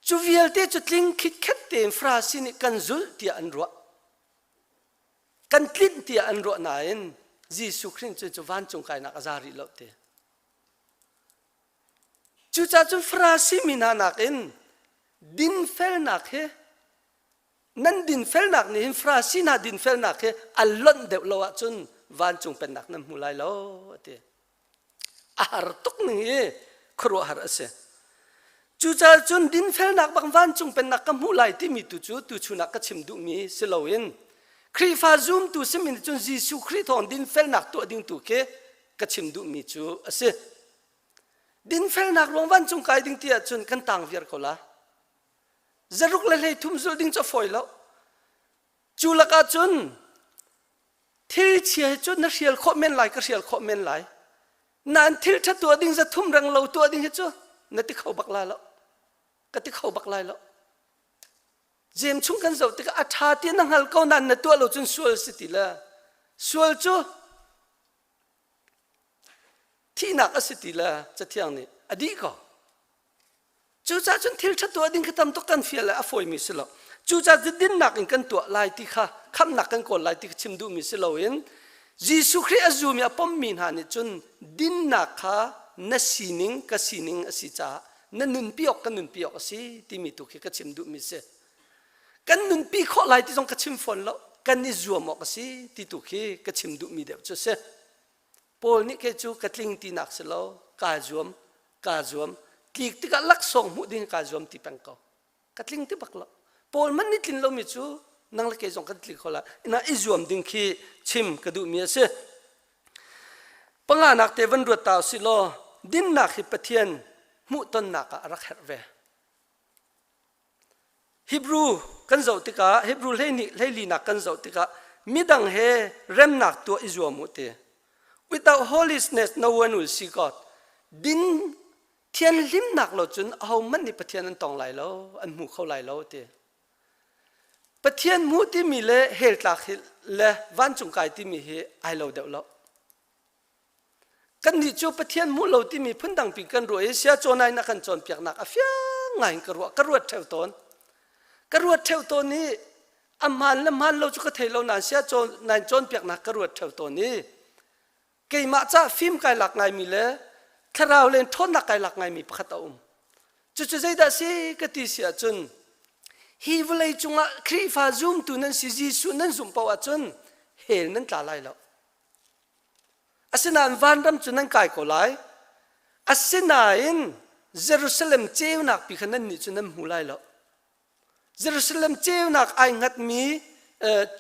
Cu vialte cu tling khitkhet tein Farasi nih kan zulh tiah an ruah. Kan tlinh tiah an ruah nain Jesuh Khrih cu cu vancung kainak a za rih lo ti. Cucaah cun Farasi mi hna nakin dinfelnak hi nan dinfelnak nih hin Farasi hna dinfelnak hi a lonh deuh lo ahcun vancung pennak nan hmu lai lo a ti. A har tuk ning hi khuaruahhar a si. Cucaah cun dinfelnak bang vancung pennak ka hmuh lai timi tu cu tuchun ah ka chim duhmi si loin Khrihfa zumtu simi nih cun Jesuh Khrih thawng dinfelnak tuah ding tu khi ka chim duhmi cu a si. Dinfelnak ruang vancung kai ding ti ahcun kan tang viar ko la. Zaruk le 33 zulh ding cu a fawi lo. Cu lakah cun thil chia hi cu na hrial khawh men lai ka hrial khawh men lai nain thil ṭha tuah ding 300 reng lo tuah ding hi cu na ti kho bak lai lo ka ti kho bak lai lo. Jeim chung kan zoh tikah a ṭha ti na hngal ko nain na tuah lo cun sual si ti le sual cu thihnak a si ti le Cathiang nih a dih ko. Cucaah cun thil ṭha tuah ding kha tam tuk kan fial le a fawimi si lo. Cucaah dinnak in kan tuah lai ti kha khamhnak kan kawl lai ti kha chim duhmi si loin Jesuh Khrih a zumi a pommi hna nih cun dinnak kha na sining ka sining a si caah na nunpi awk ka nunpi awk a si timi tu khi ka chim duhmi si. Kan nunpi khawh lai ti zong ka chim fawn lo. Kan i zuam awk a si ti tu khi ka chim duhmi deuh cu a si. Paul nih kei cu ka tling tinak si lo kaa zuam kaa zuam tlik tikah laksawng hmuh ding kaa zuam ti peng ko ka tling ti bak lo Paul man nih tlin lomi cu nang le kei zong kan tling kho la ina i zuam ding khi chim ka duhmi a si panganak te van ruat ta usih law dinnak hi Pathian hmuhtonnak ah a rak herh ve Hebrew kan zoh tikah Hebrew hleihnih hleilinak kan zoh tikah midang he remnak tuah i zuam u ti. Without holiness no one will see God. Din thianhlimnak lo cun ahohmanh nih Pathian an tong lai lo, an hmu kho lai lo ti. Pathian hmuh timi le hell tlak hi le vancung kai timi hi ai lo deuh lo. Kannih cu Pathian hmuh lo timi phundangpi kan ruah i sia cawnai na kan cawnpiaknak a fiang ngai in ka ruah ka ruat ṭheo tawn. Ka ruat ṭheo tawn i a hmaan le hmaan lo cu ka thei lo nain sia cawnai cawnpiaknak ka ruat ṭheo tawn i keimah ca fim kai lak ngaimi le thlarau len ṭhawnnak kai lak ngaimi pakhat a um. Cucu zeidah si ka ti si ahcun hi vawlei cungah Khrihfa zumtu nan si Jesuh nan zumh paoh ahcun hell nan tla lai lo. Asinain vanram cu nan kai ko lai. Asinain Jerusalem ceunak pi kha nannih cu nan hmu lai lo. Jerusalem ceunak ai hngatmi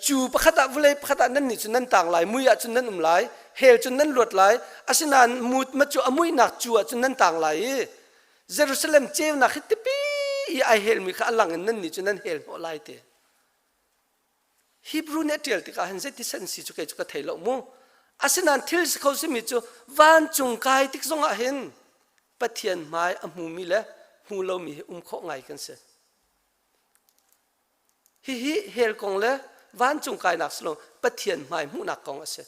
cu pakhat ah vawlei pakhat ah nannih cu nan tang lai, mui ah cun nan um lai, hell cun nan luat lai. Asinain mut ma cu a muihnak cu ah cun nan tang lai i Jerusalem ceunak hi tipi i ai helmi kha a lang in nannih cu nan hel hnawh lai ti. Hebrew nih a ṭial tikah hin zeiti san si cu kei cu ka thei lo mu. Asinain thil si kho simi cu vancung kai tik zongah hin Pathian hmai a hmumi le hmu lomi hi um khawh ngai kan si. Hihi hell kong le vancung kainak si lo Pathian hmai hmuhnak kong a si.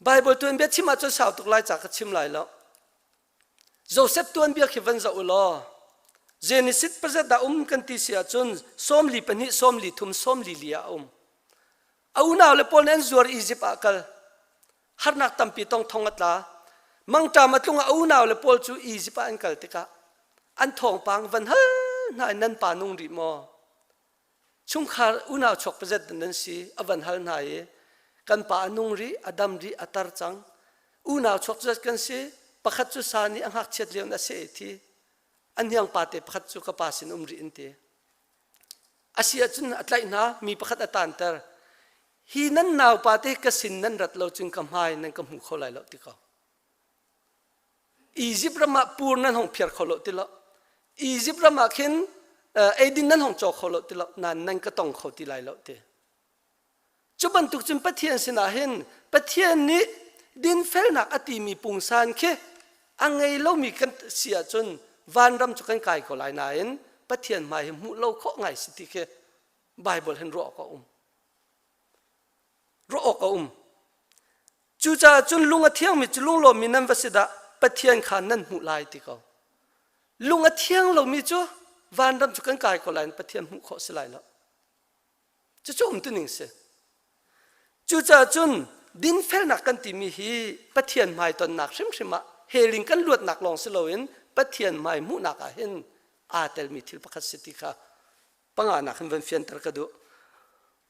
Bible tuanbia chim ahcun sau tuk lai ca ka chim lai lo. Joseph tuanbia khi van zoh u law Genesis pazat dah um kan ti si ahcun sawmli pahnih sawmli thum sawmli li ah a um. A unau le pawl nih an zuar Egypt ah kal. Harnak tampi tong thong a tla. Mangṭam a tlung ah a unau le pawl cu Egypt ah an kal tikah an thawngpang van hal hna in nan pa nung rih maw? Chungkhar unau chuak pazat nan si a van hal hna i kan pa a nung rih a dam rih a tar cang unau chuak zat kan si pakhat cu sa nih a ngakchiat lio in a seh i thi a hniang pa te pakhat cu ka pa sin um rih in ti a si ahcun a tlaih hna mi pakhat a tanter hi nan naupa te ka sin nan rat lo cun ka hmai nan ka hmu kho lai lo ti ko Egypt ram ah pur nan hong phiar kho lo ti lo Egypt ram ah khin eidin nan hong caw kho lo ti lo nan nan ka tong kho ti lai lo ti cu bantuk cun Pathian sinah hin Pathian nih dinfelnak a timi pungsan khi a ngei lomi kan si ahcun vanram cu kan kai ko lai nain Pathian hmai hi hmuh lo khawh ngai si ti khi Bible hin ruah awk a um ruah awk a um Cucaah cun lung a thiangmi cu lunglawmmi nan va si dah Pathian kha nan hmuh lai ti ko. Lung a thiang lomi cu vanram cu kan kai ko lai in Pathian hmuh khawh si lai lo. Cucu umtuning si. Cucaah cun dinfelnak kan timi hi Pathian hmaitonnak hrimhrim ah hell in kan luatnak lawng si loin Pathian hmai hmuhnak ah hin aa telmi thil pakhat si ti kha panganak hin van fianter ka duh.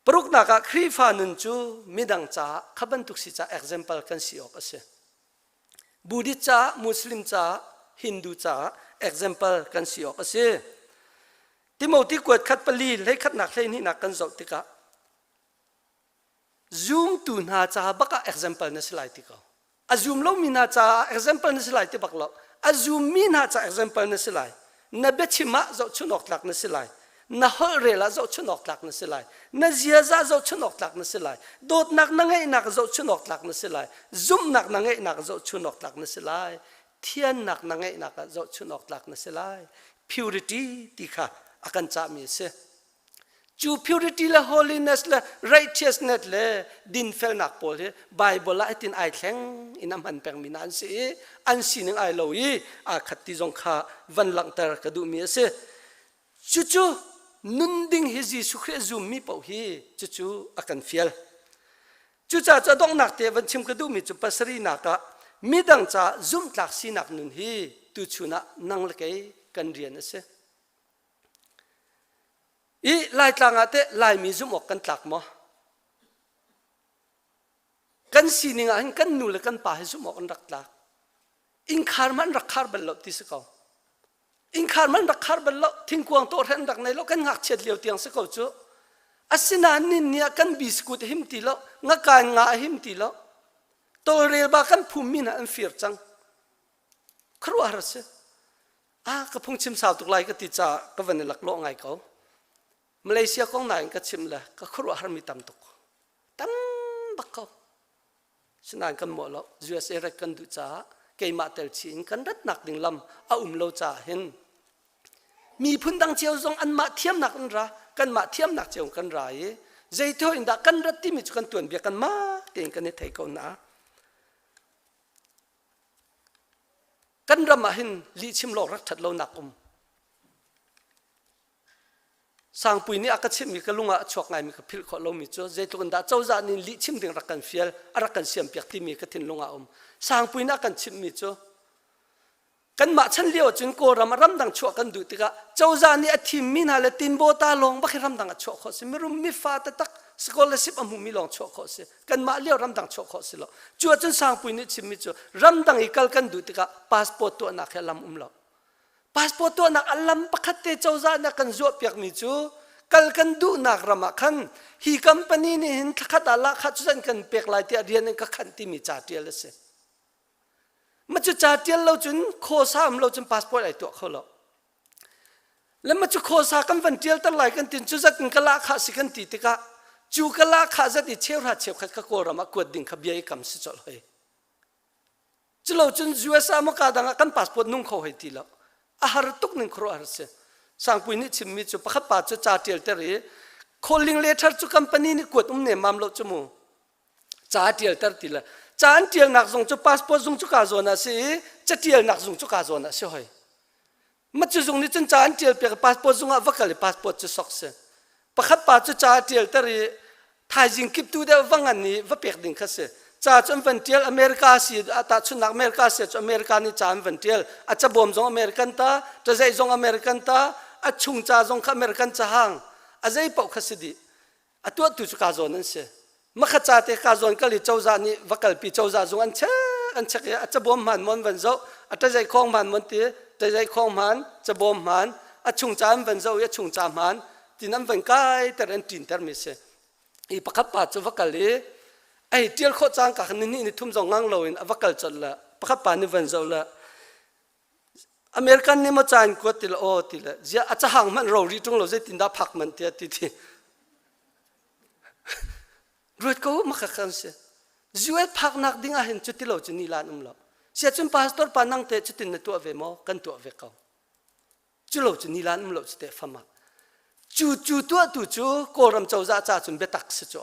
Paruknak ah Khrihfa nun cu midang caah kha bantuk si caah example kan si awk a si. Buddhist caah, Muslim caah, Hindu caah example kan si awk a si. Timothy kuat khat pali hleikhatnak hleihnihnak kan zoh tikah zumtu hna caah bak ah example na si lai ti ko. A zum lomi hna caah example na si lai ti bak lo. A zummi hna caah example na si lai. Na biachim ah zohchunh awk tlak na si lai. Na holh rel ah zohchunh awk tlak na si lai. Na ziaza zohchunh awk tlak na si lai. Dawtnak na ngeihnak zohchunh awk tlak na si lai. Zumhnak na ngeihnak zohchunh awk tlak na si lai. Thiannak na ngeihnak ah zohchunh awk tlak na si lai. Purity ti kha a kan cahmi a si. Cu purity le holiness le righteousness le dinfelnak pawl hi Bible ah hitin ai thleng in a hman pengmi hna an si i an sining ai lo i aa khat ti zong kha van langhter ka duhmi a si. Cucu nun ding hi Jesuh Khrih a zummi paoh hi cucu a kan fial. Cucaah cu a donghnak te van chim ka duhmi cu pasarihnak ah midang caah zumhtlak sinak nun hi tuchun ah nang le kei kan rian a si. I Laitlang ah teh Laimi zumh awk kan tlak maw? Kan sining ah hin kan nu le kan pa hi zumh awk an rak tlak. Innkhar hmanh rak khar bal lo ti si ko. Innkhar hmanh rak khar bal lo, thingkuang tawhre an rak nei lo, kan ngakchiat lio tiang si ko cu. Asinain nin ni ah kan biskut a him ti lo, ngakai nga a him ti lo. Tawlrel ba kan phummi hna an fir cang. Khuaruahhar a si. Ah, ka phungchim sau tuk lai ka ti caah ka van i laklawh ngai ko. Malaysia kong nain ka chim le ka khuaruahharmi tam tuk. Tam bak ko. Sinain kan mawh lo. USA rat kan duh caah keimah tel chih in kan ratnak ding lam a um lo caah hin miphun dang cio zong anmah thiamnak an ra kanmah thiamnak cio kan ra i zeitho in dah kan rat timi cu kan tuanbia kanmah tein kan i thei ko na. Kan ram ah hin lihchim lawng rak ṭhat lonak um. Sangpui nih a ka chimhmi ka lung ah a chuak ngaimi ka philh khawh lomi cu zeitluk in dah cozah nih lihchim ding rak kan fial a rak kan siampiak timi ka thinlung ah a um. Sangpui nih a kan chimhmi cu kanmah chan lio ahcun Kawlram ah ramdang chuah kan duh tikah cozah nih a thimmi hna le tinbawta lawng bak hi ramdang ah chuah khawh si mirum mifa taktak scholarship a hmumi lawng chuah khawh si kanmah lio ramdang chuah khawh si lo cu ahcun Sangpui nih chimmi cu ramdang i kal kan duh tikah passport tuahnak he lam um lo passport tuahnak a lam pakhat te cozah nih a kan zuahpiakmi cu kal kan duhnak ram ah khan hi company nih hin thlakhat ah lahkhah cu zan kan pek lai tiah rian in ka khanh timi ca tial a si ma cu ca tial lo cun khawsa um lo cun passport ai tuah kho lo le ma cu khawsa kan van tial ter lai kan tin cu zat in ka lahkhah si kan ti tikah cu ka lahkhah zat i cheuhra cheukhat ka kawlram ah kuat ding kha bia i kam si colh hoi Culo cun US ah maw ka dang ah kan passport nung kho hei ti lo. A har tuk ning khuaruah har si. Sangpui nih chimmi cu pakhat pa cu ca tial ter i calling letter cu company nih kuat um ne mam lo cu mu. Ca tial ter ti le ca an tialnak zong cu passport zung cu ka zawn ah si i catialnak zung cu ka zawn ah si hoi. Ma cu zung nih cun ca an ṭial piak passport zung ah va kal i passport cu sok si. Pakhat pa cu ca a ṭial ter i thaizing kiptu deuh va ngan i va pek ding kha si. Ca cu an van ṭial America si tahchunhnak America si cu America nih ca an van ṭial. A cabawm zong American ta, ṭazeih zong American ta, a chung ca zong kha American cahang. A zei paoh kha si dih. A tuahtu cu kaa zawn an si. Makhat ca te kaa zawn kal i cozah nih va kalpi cozah zung an chek an chek i a cabawm hmaan maw an van zoh a ṭazeih khawng hmaan maw an ti ṭazeih khawng hmaan cabawm hmaan a chung ca an van zoh i a chung ca hmaan tin an van kai ter an ṭin termi si i pakhat pa cu va kal i ei ṭial khawh cang ka ni hnih ni thum zong ngang loin a va kal colh le pakhat pa nih van zoh le American nih maw ca in kuat ti le aw ti le ziah a cahang hmanh ro rih ṭung lo zeitindah phak manh tiah ti ti ruat ko maka kan si US phaknak ding ah hin cuti lo cu ni lan um lo siacun pastor pa nang te cutin na tuah ve maw kan tuah ve ko cu lo cu ni lan um lo cu te fama cu cu tuah tu cu kawlram cozah ca cun biatak si cu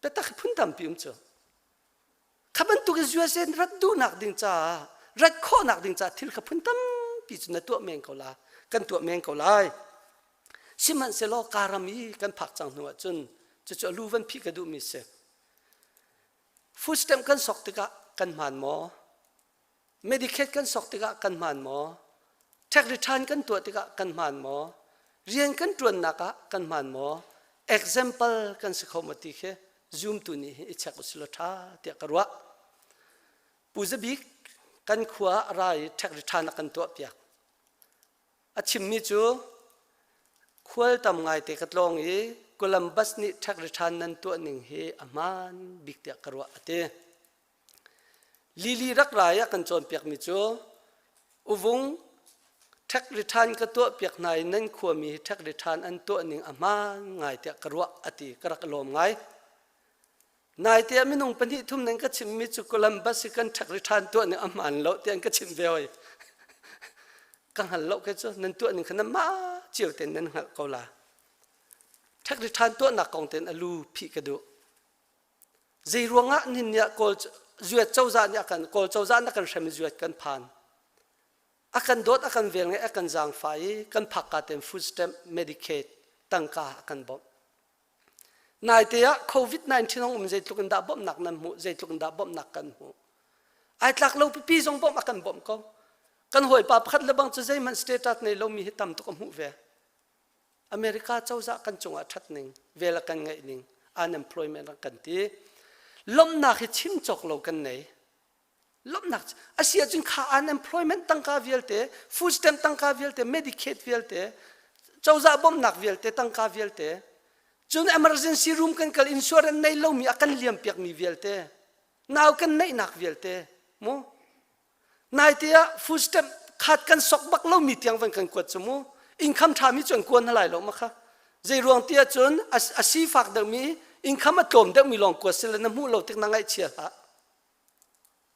biatak phun tampi um cu Kha bantuk in USA rat duhnak ding caah rat khawhnak ding caah thil kha phun tampi cu na tuah men ko la kan tuah men ko lai sihmanhsehlaw karam i kan phak cang hnu ahcun cucu a lu van phih ka duhmi si food stamp kan sok tikah kan hmaan maw Medicaid kan sok tikah kan hmaan maw tax return kan tuah tikah kan hmaan maw rian kan ṭuannak ah kan hmaan maw example kan si kho maw ti khi zumtu nih hin i check usih law ṭha tiah ka ruah Pu Zabik kan khua a ra i tax return a kan tuah piak a chimmi cu khual tam ngaite ka tlawng i Columbus nih tax return nan tuah ning hi a hmaan bik tiah ka ruah a ti Lili rak rai a kan cawnpiakmi cu uvung ṭhek return ka tuahpiak hna i nan khuami hi ṭhek return an tuah ning a hmaan ngai tiah ka ruah a ti ka rak i lawm ngai. Naite ah minung pahnih thum nan ka chimmi cu Columbus i kan ṭhek return tuah ning a hmaan lo tiah an ka chimh ve hoi. Ka hngal lo ke cu nan tuah ning kha nan mah cio ten nan hngalh ko la. Tax return tuahnak kong ten a lu phih ka duh. Zei ruangah nin nih Kawl zuat cozah nih a kan Kawl cozah na kan hrem i zuat kan phan. A kan dawt a kan vel ngai a kan zaangfah i kan phak ka ten food stamp Medicaid tangka a kan bawmh. Naite ah COVID-19 hong um zeitluk in dah bawmhnak nan hmuh, zeitluk in dah bawmhnak kan hmuh. Ai tlak lo pipi zong bawmh a kan bawmh ko. Kan hawipa pakhat le bang cu zeihmanh status nei lomi hi tam tuk a hmuh ve. America cozah kan cungah ṭhat ning, vel a kan ngeih ning, unemployment an kan ti. Lawmhnak hi chim cawk lo kan nei. Lawmhnak a si ahcun kha unemployment tangka vialte, food stamp tangka vialte, Medicaid vialte, cozah bawmhnak vialte, tangka vialte, cun emergency room kan kal insurance nei lomi a kan liam piakmi vialte, nau kan neihnak vialte, mu naite ah food stamp khat kan sok bak lomi tiang van kan kuat cu mu income ṭhami cu an kuan hna lai lo ma kha zei ruang ti ahcun a sifak deuhmi income a tlawm deuhmi lawng kuat sile na hmuh lo tik na ngaihchia hlah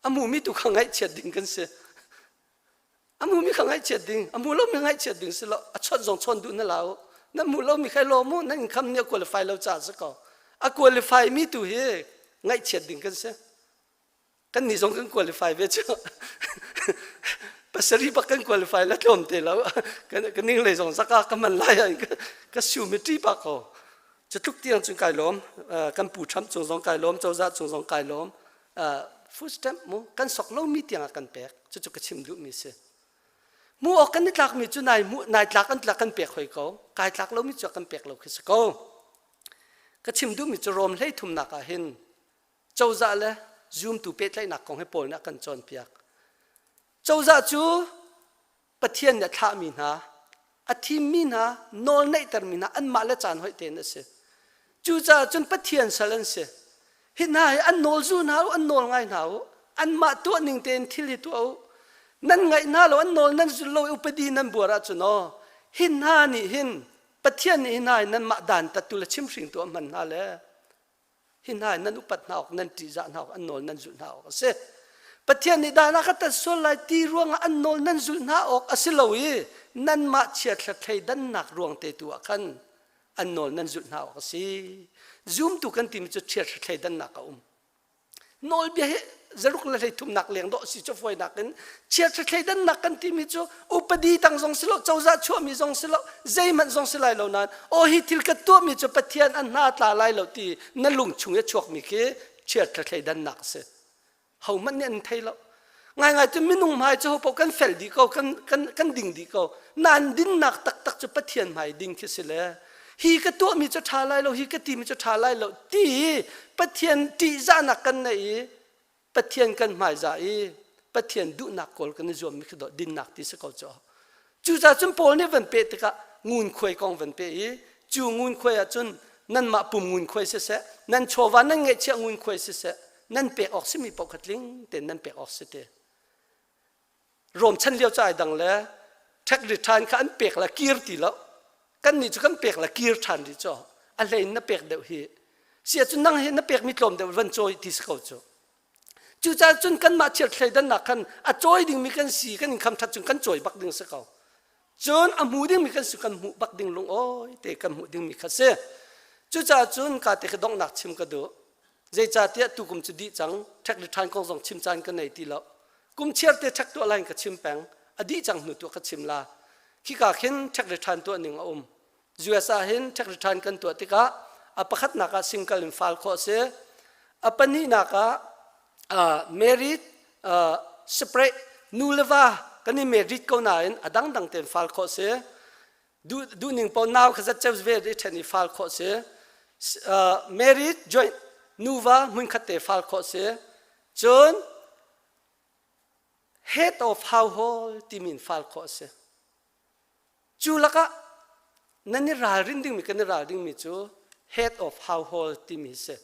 A hmumi tu kha ngaihchiat ding kan si. A hmumi kha ngaihchiat ding, a hmu lomi ngaihchiat ding si lo. A chawnh zong chawn duh na la u. Na hmu lomi kha lawm u, nan income nih a qualify lo caah si ko. A qualify mi tu hi ngaihchiat ding kan si. Kan nih zong kan qualify ve cu. Pasarih bak kan qualify la tlawm te lo. Ka ning lei zong zaka ka man lai ka siu mi ṭi pa ko. Cu tluk tiang cun kai lawm. Kan pu Trump cung zong kai lawm, cozah cung zong kai lawm. Food stamp mu kan sok lomi tiang ah kan pek cucu ka chim duhmi si mu awk kan i tlakmi cu nai mu nai tlak an tlak kan pek hoi ko kai tlak lomi cu kan pek lo khi si ko ka chim duhmi cu Rom hlei thumnak ah hin cozah le zumtu pehtlaihnak kong he Paul nih a kan cawnpiak cozah cu Pathian nih a thlahmi hna, a thimmi hna, nawl neihtermi hna anmah le caan hoih tein a si. Cucaah cun Pathian sal an si. Hi hna hi an nawl zu hna u, an nawl ngai hna u. Anmah tuah ning tein thil hi tuah u. Nan ngaih hna lo, an nawl nan zul lo i upadi nan buar ahcun aw, hi hna nih hin Pathian nih hi hna hi nanmah dantattu le chimhringtu a hman hna le Hi hna nan upat hna awk, nan ṭihzah hna awk, an nawl nan zulh hna awk a si. Pathian nih dan a ka tat sual lai ti ruangah an nawl nan zulh hna awk a si lo i nanmah chiathla thleidannak ruang te tu ah khan an nawl nan zulh hna awk a si. Zumtu kan timi cu chiathla thleidannak a um. Nawlbia hi zaruk le hleithumnak leng dawh si cu fawinak in chiathla thleidannak kan timi cu upadi tang zong si lo cozah chuahmi zong si lo zeihmanh zong si lai lo nain aw hi thil ka tuahmi cu Pathian an hna tla lai lo ti na lung chung i chuakmi khi chiathla thleidannak a si hohmanh nih an thei lo ngaingai cu minung hmai cu hopaoh kan fel dih ko kan kan kan ding dih ko nain dinnak taktak cu Pathian hmai ding khi si le hi ka tuahmi cu ṭha lai lo hi ka timi cu ṭha lai lo ti Pathian ṭihzahnak kan neih i Pathian kan hmaizah i Pathian duhnak kawl kan i zuammi khi dawh dinnak ti si ko cu cucaah cun Paul nih van peh tikah ngunkhuai kong van peh i cu ngunkhuai ah cun nanmah pum ngunkhuai siseh nan chawva nan ngeihchiah ngunkhuai siseh nan pek awk simi paoh kha tling tein nan pek awk si te Rom chan lio ca ai dang le tax return kha an pek la kir ti lo kan nih cu kan pek la kir ṭhan rih cu a hlei in na pek deuh hi si ahcun nang hi na pekmi tlawm deuh van cawi ti si ko cu cucaah cun kanmah chiat thleidannak khan a cawi dingmi kan si kan income ṭhat cun kan cawi bak ding si ko cun a hmu dingmi kan si kan hmuh bak ding lungawi te kan hmuh dingmi kha si cucaah cun ka te ka donghnak chim ka duh zeicahtiah tukum cu dih cang tax return kong zong chim caan ka nei ti lo kum chiar te tax tuah lai ka chim peng a dih cang hnu tuah ka chim la khika khin tax return tuah ning a um US ah hin tax return kan tuah tikah a pakhatnak ah single in file khawh a si a pahnihnak ah married separate nu le va kan i married ko nain a dangdang tein file khawh a si duhning paoh nau kha zat ceu ve i ṭhen i file khawh si married joint nuva hmunkhat te file khawh si cun head of household timi in file khawh a si cu lakah nan i ralrin dingmi kan i ral dingmi cu head of household timi si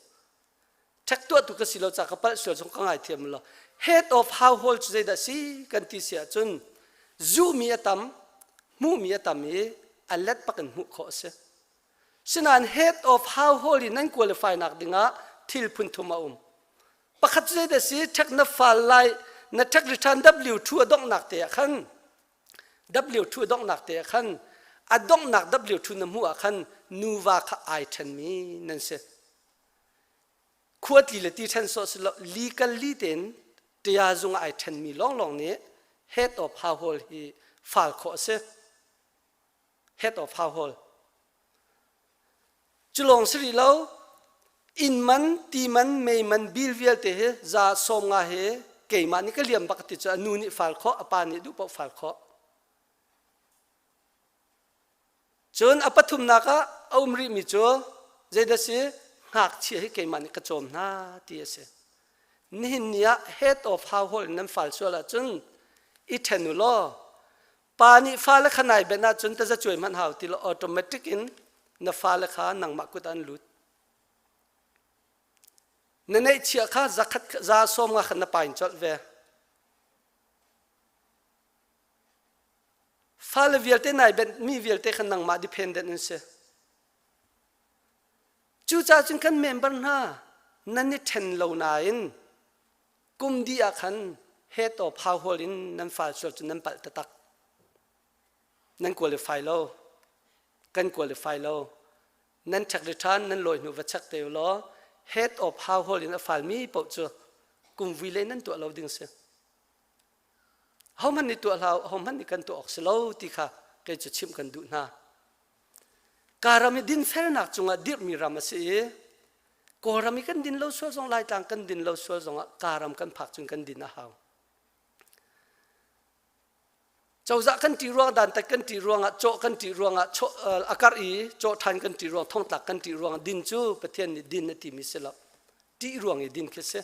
ṭhek tuahtu ka si lo ca ka palh sual zong ka ngaithiam lo head of household cu zeidah si kan ti si ahcun zuhmi a tam hmuhmi a tam i a let bak in hmuh khawh a si sinain head of household in nan qualify nak dingah thil phun thum a um pakhat cu zeidah si ṭhek na fal lai na tax return W2 a donghnak te ah khan W2 donghnak te ah khan. A donghnak W2 na hmuh ah khan nuva kha ai ṭhenmi nan si. Khuatli le ti ṭhen sawh si lo legal li tein ṭia zung ah ai ṭhenmi lawnglawng nih head of household hi fal khawh a si. Head of household. Cu lawng si rih lo, inn man, ti man, mei man, bill vialte hi za 50 he keimah nih ka liam bak ti cu a nu nih fal khawh, a pa nih duh paoh fal khawh. Cun a pathumnak ah a um rihmi cu zeidah si ngakchia hi keimah nih ka cawm hna ti a si. Nihin ni ah head of household in nan fal sual ahcun i ṭhen u law pa nih fale kha nai benh ahcun tazacuai hmanh hau ti lo automatic in na fale kha nangmah kut an lut. Na neihchiah kha zakhat za 50 khan na pa in colh ve. Fale vialte nai benhmi vialte kha nangmah dependent an si. Cucaah cun kan member hna nan i ṭhen lo nain kum dih ah khan head of household in nan fal sual cu nan palh taktak. Nan qualify lo. Kan qualify lo. Nan check ṭhan nan lawi hnu va check te u law head of household in a falmi paoh cu kum vui le nan tuah lo ding si. Hohmanh nih tuah hlah hohmanh nih kan tuah awk si lo ti kha kei cu chimh kan duh hna. Ka ram i dinfelnak cungah dirhmi ram a si i Kawlram i kan din lo sual zong Laitlang kan din lo sual zongah ka ram kan phak cun kan din a hau. Cozah kan ṭih ruang dantat kan ṭih ruangah cawh kan ṭih ruangah a karh i cawh ṭhan kan ṭih ruang thongtlak kan ṭih ruangah din cu Pathian nih din a timi si lo. Ṭih ruang i din khi si.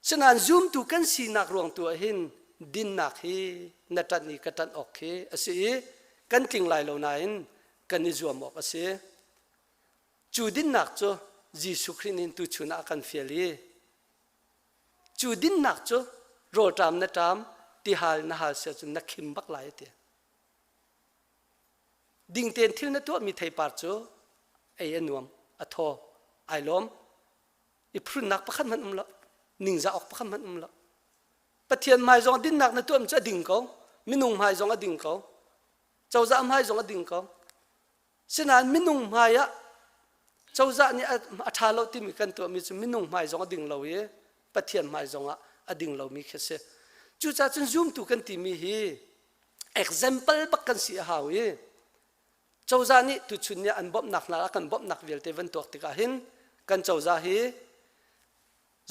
Sinain zumtu kan sinak ruang tu ah hin dinnak hi na ṭanh i ka ṭanh awk khi a si i kan tling lai lo nain kan i zuam awk a si. Cu dinnak cu Jesuh Khrih nih tuchun ah a kan fial i cu dinnak cu rawlṭam na ṭam, tihal na hal si ahcun na khim bak lai a ti. Ding tein thil na tuahmi theipar cu ei a nuam, a thaw, ai lawm. I phrunnak pakhat hmanh um lo ningzah awk pakhat hmanh um lo Pathian hmai zong dinnak na tuah cu a ding ko minung hmai zong a ding ko cozah hmai zong a ding ko sinain minung hmai ah cozah nih a ṭha lo timi kan tuahmi cu minung hmai zong a ding lo i Pathian hmai zong ah a ding lomi khi a si cucaah cun zumtu kan timi hi example bak kan si a hau i Cozah nih tuchun ni an bawmhnak hna a kan bawmhnak vialte van tuak tikah hin kan cozah hi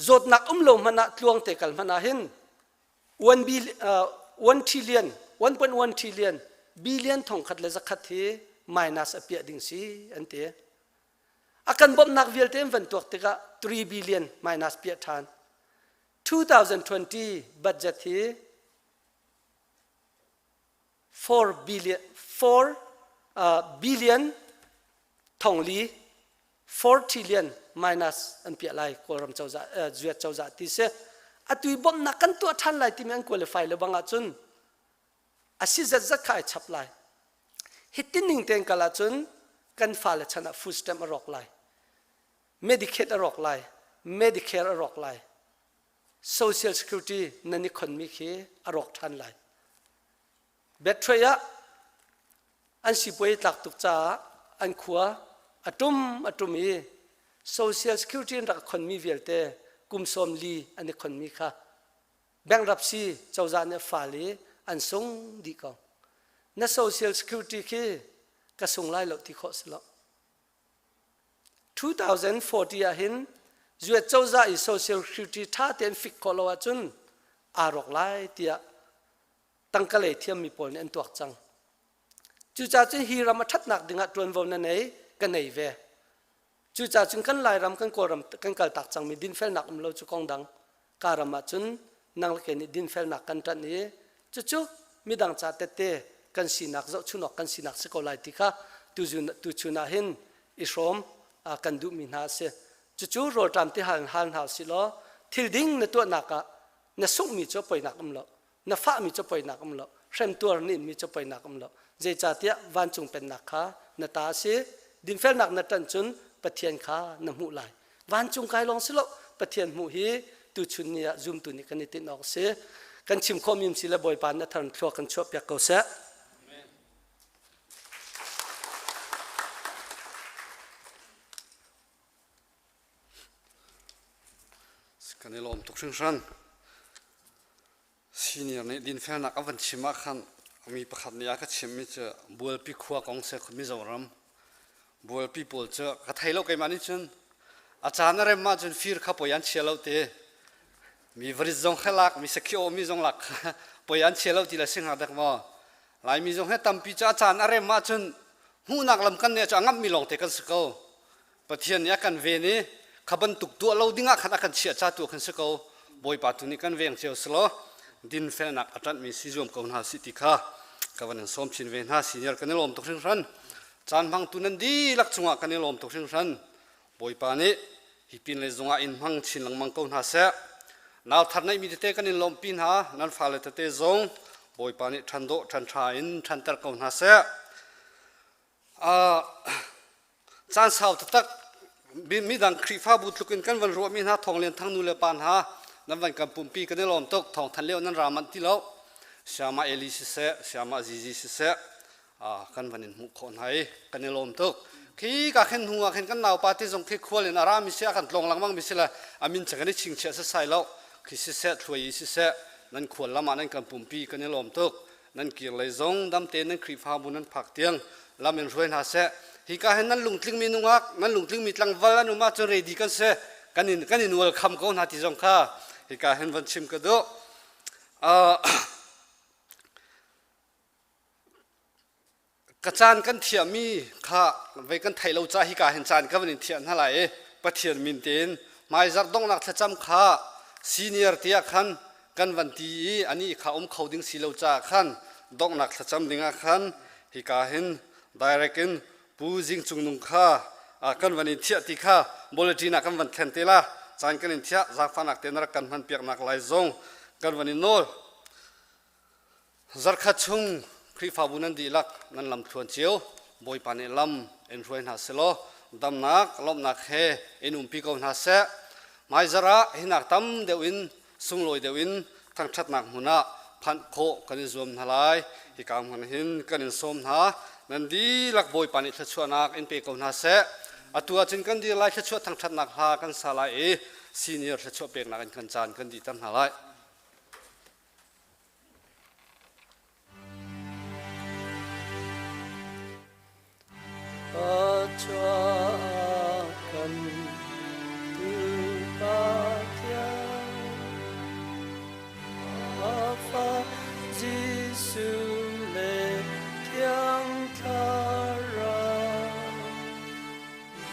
zawtnak um lo hmanh ah tluang te kal hmanh ah hin 1 1 trillion 1.1 trillion billion thongkhat le zakhat hi minus a piah ding si an ti. A kan bawmhnak vialte an van tuak tikah 3 billion minus piah ṭhan. 2020 budget hi 4 billion 4 uh, billion thongli 4 trillion minus an piah lai kawlram cozah uh, zuat cozah ti si atui bawmhnak kan tuah ṭhan lai timi an qualify lo bang ahcun a si zatzat kha ai chap lai hitin ning tein kal ahcun kan fale chan ah food stamp a rawk lai Medicaid a rawk lai Medicare a rawk lai Social Security nan i khonmi khi a rawk ṭhan lai. Betray ah an sipuai tlak tuk caah an khua a ṭum a ṭum i Social Security an rak khonmi vialte kum 40 an i khonmi kha bankruptcy cozah nih a fal i an sung dih ko. Na Social Security khi ka sung lai lo ti khawh si lo. 2040 ah hin US cozah i social security ṭha tein fik khawh lo ahcun aa rawk lai tiah tangka lei thiammi pawl nih an tuak cang. Cucaah cun hi ram a ṭhatnak dingah ṭuanvo na nei, ka nei ve. Cucaah cun kan Lairam, kan Kawlram kan kaltak cangmi dinfelnak um lo cu kong dang. Ka ram ah cun nang le kei nih dinfelnak kan ṭanh i cucu midang ca tette kan sinak zohchun awk kan sinak si ko lai ti kha tuchun ah hin i hrawm kan duhmi hna a si. Cucu rawlṭam ti hal hal hna usih law thil ding na tuahnak ah na sunghmi cu poinak um lo. Na fahmi cu poinak um lo. Hremtuar na inmi cu poinak um lo. Zeicahtiah vancung pennak kha na ta a si. Dinfelnak na ṭanh cun Pathian kha na hmuh lai. Vancung kai lawng si lo Pathian hmuh hi tuchun ni ah zumtu nih kan i tinh awk a si. Kan chim khawhmi um si le Bawipa na thar thlua kan chuahpiak ko seh. Kan i lawm tuk hringhran. Senior nih dinfelnak a van chim ah khan mi pakhat nih a ka chimmi cu Bualpi khua kong se Mizoram Bualpi pawl cu ka thei lo keimah nih cun a caan a rem ahcun fir kha poi an chia lo ti mi varit zong kha lak mi sakhi aw mi zong lak kha poi an chia lo ti le si hnga dek maw Laimi zong he tampi cu a caan a rem ahcun hmuhnak lam kan nih cu a ngamhmi lawngte kan si ko. Pathian nih a kan ven i kha bantuk tuah lo dingah khan a kan chiah ca tu khan si ko. Bawipa tu nih kan veng cio si law dinfelnak a ṭanhmi si zuam ko hna sih ti kha ka van in sawm chin ve hna. Senior kan i lawm tuk hringhran. Caan hmangtu nan dihlak cungah kan i lawm tuk hringhran. Bawipa nih hi pin le zungah in hmang chin lengmang ko hna seh. Nau thar neihmi tete kan in lawmhpi hna, nan fale tete zong Bawipa nih ṭhan dawh ṭhan ṭha in ṭhanter ko hna seh. Caan sau taktak midang Khrihfabu tluk in kan van ruahmi hna Thawng Lian Thang nu le pa hna nan van kan pumpi kan i lawm tuk thawng than lio nan ra manh ti lo Siama Eli siseh Siama Zizi siseh kan van in hmuh khawh hna i kan i lawm tuk khi ka khen hnu ah khin kan naupa te zong khi khual in a ra mi si a kan tlawng lengmang mi si le a min chang kan i chingchiah sasai lo khi siseh thluai i siseh nan khual lam ah nan kan pumpi kan i lawm tuk nan kir lei zong dam te nan Khrihfabu nan phak tiang lam in hruai hna seh hi ka hin nan lungtling mi nungak nan lungtling mi tlangval an um ahcun ready kan si kan in kan in welcome ko hna ti zong kha hi ka hin van chim ka duh Ka caan kan thiahmi kha vei kan theih lo ca hika hin caan ka van in thiah hna lai i Pathian min tein hmaizarh donghnak thlacam kha senior tiah khan kan van ti i anih kha um kho ding si lo caah khan donghnak thlacam dingah khan hika hin direct in Pu Zing Cung Nung kha kan van in thiah ti kha bulletin ah kan van thlen te la caan kan in thiah zaangfahnak te na rak kan hman piaknak lai zong kan van in nawl. Zarkhat chung Khrihfabu nan dihlak nan lamthluan cio Bawipa nih lam in hruai hna selaw damnak lawmhnak he in umpi ko hna seh. Hmaizarh ah hinak tam deuh in sunglawi deuh in thangṭhatnak hmun ah phanh khawh kan i zuam hna lai. Hika hmun hin kan in sawm hna. Nan dihlak Bawipa nih thluachuahnak in pe ko hna seh. Atu ahcun kan dir lai thluachuah thangṭhatnak hla kan sa lai i senior thluachuah peknak in kan caan kan dihter hna lai.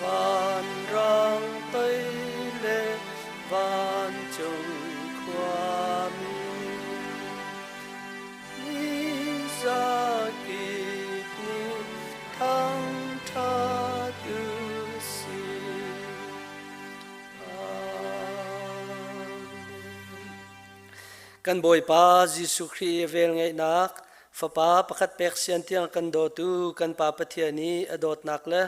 Vanrang toi le vancung khuami Nizakip nih thangṭhat u sih. Amen. Kan Bawipa Jesuh Khrih velngeihnak, Fapa pakhat pek sian tiang kan dawtu kan Pa Pathian i a dawtnak le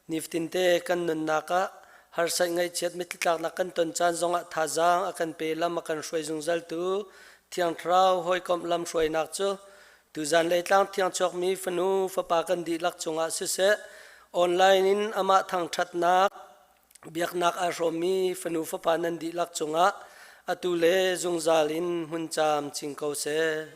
Nifatinte kan nunnak ah harsat ngaihchiat mitthlitlaknak kan ton caan zongah thazaang a kan pe lam a kan hruai zungzaltu Thiang Thlarau hawikomh lamhruainak cu tuzan leitlang thiang chuakmi fanu fapa kan dihlak cungah siseh online in amah thangṭhatnak biaknak aa hrawmmi fanu fapa nan dihlak cungah atu le zungzal in hmun caam cing ko seh.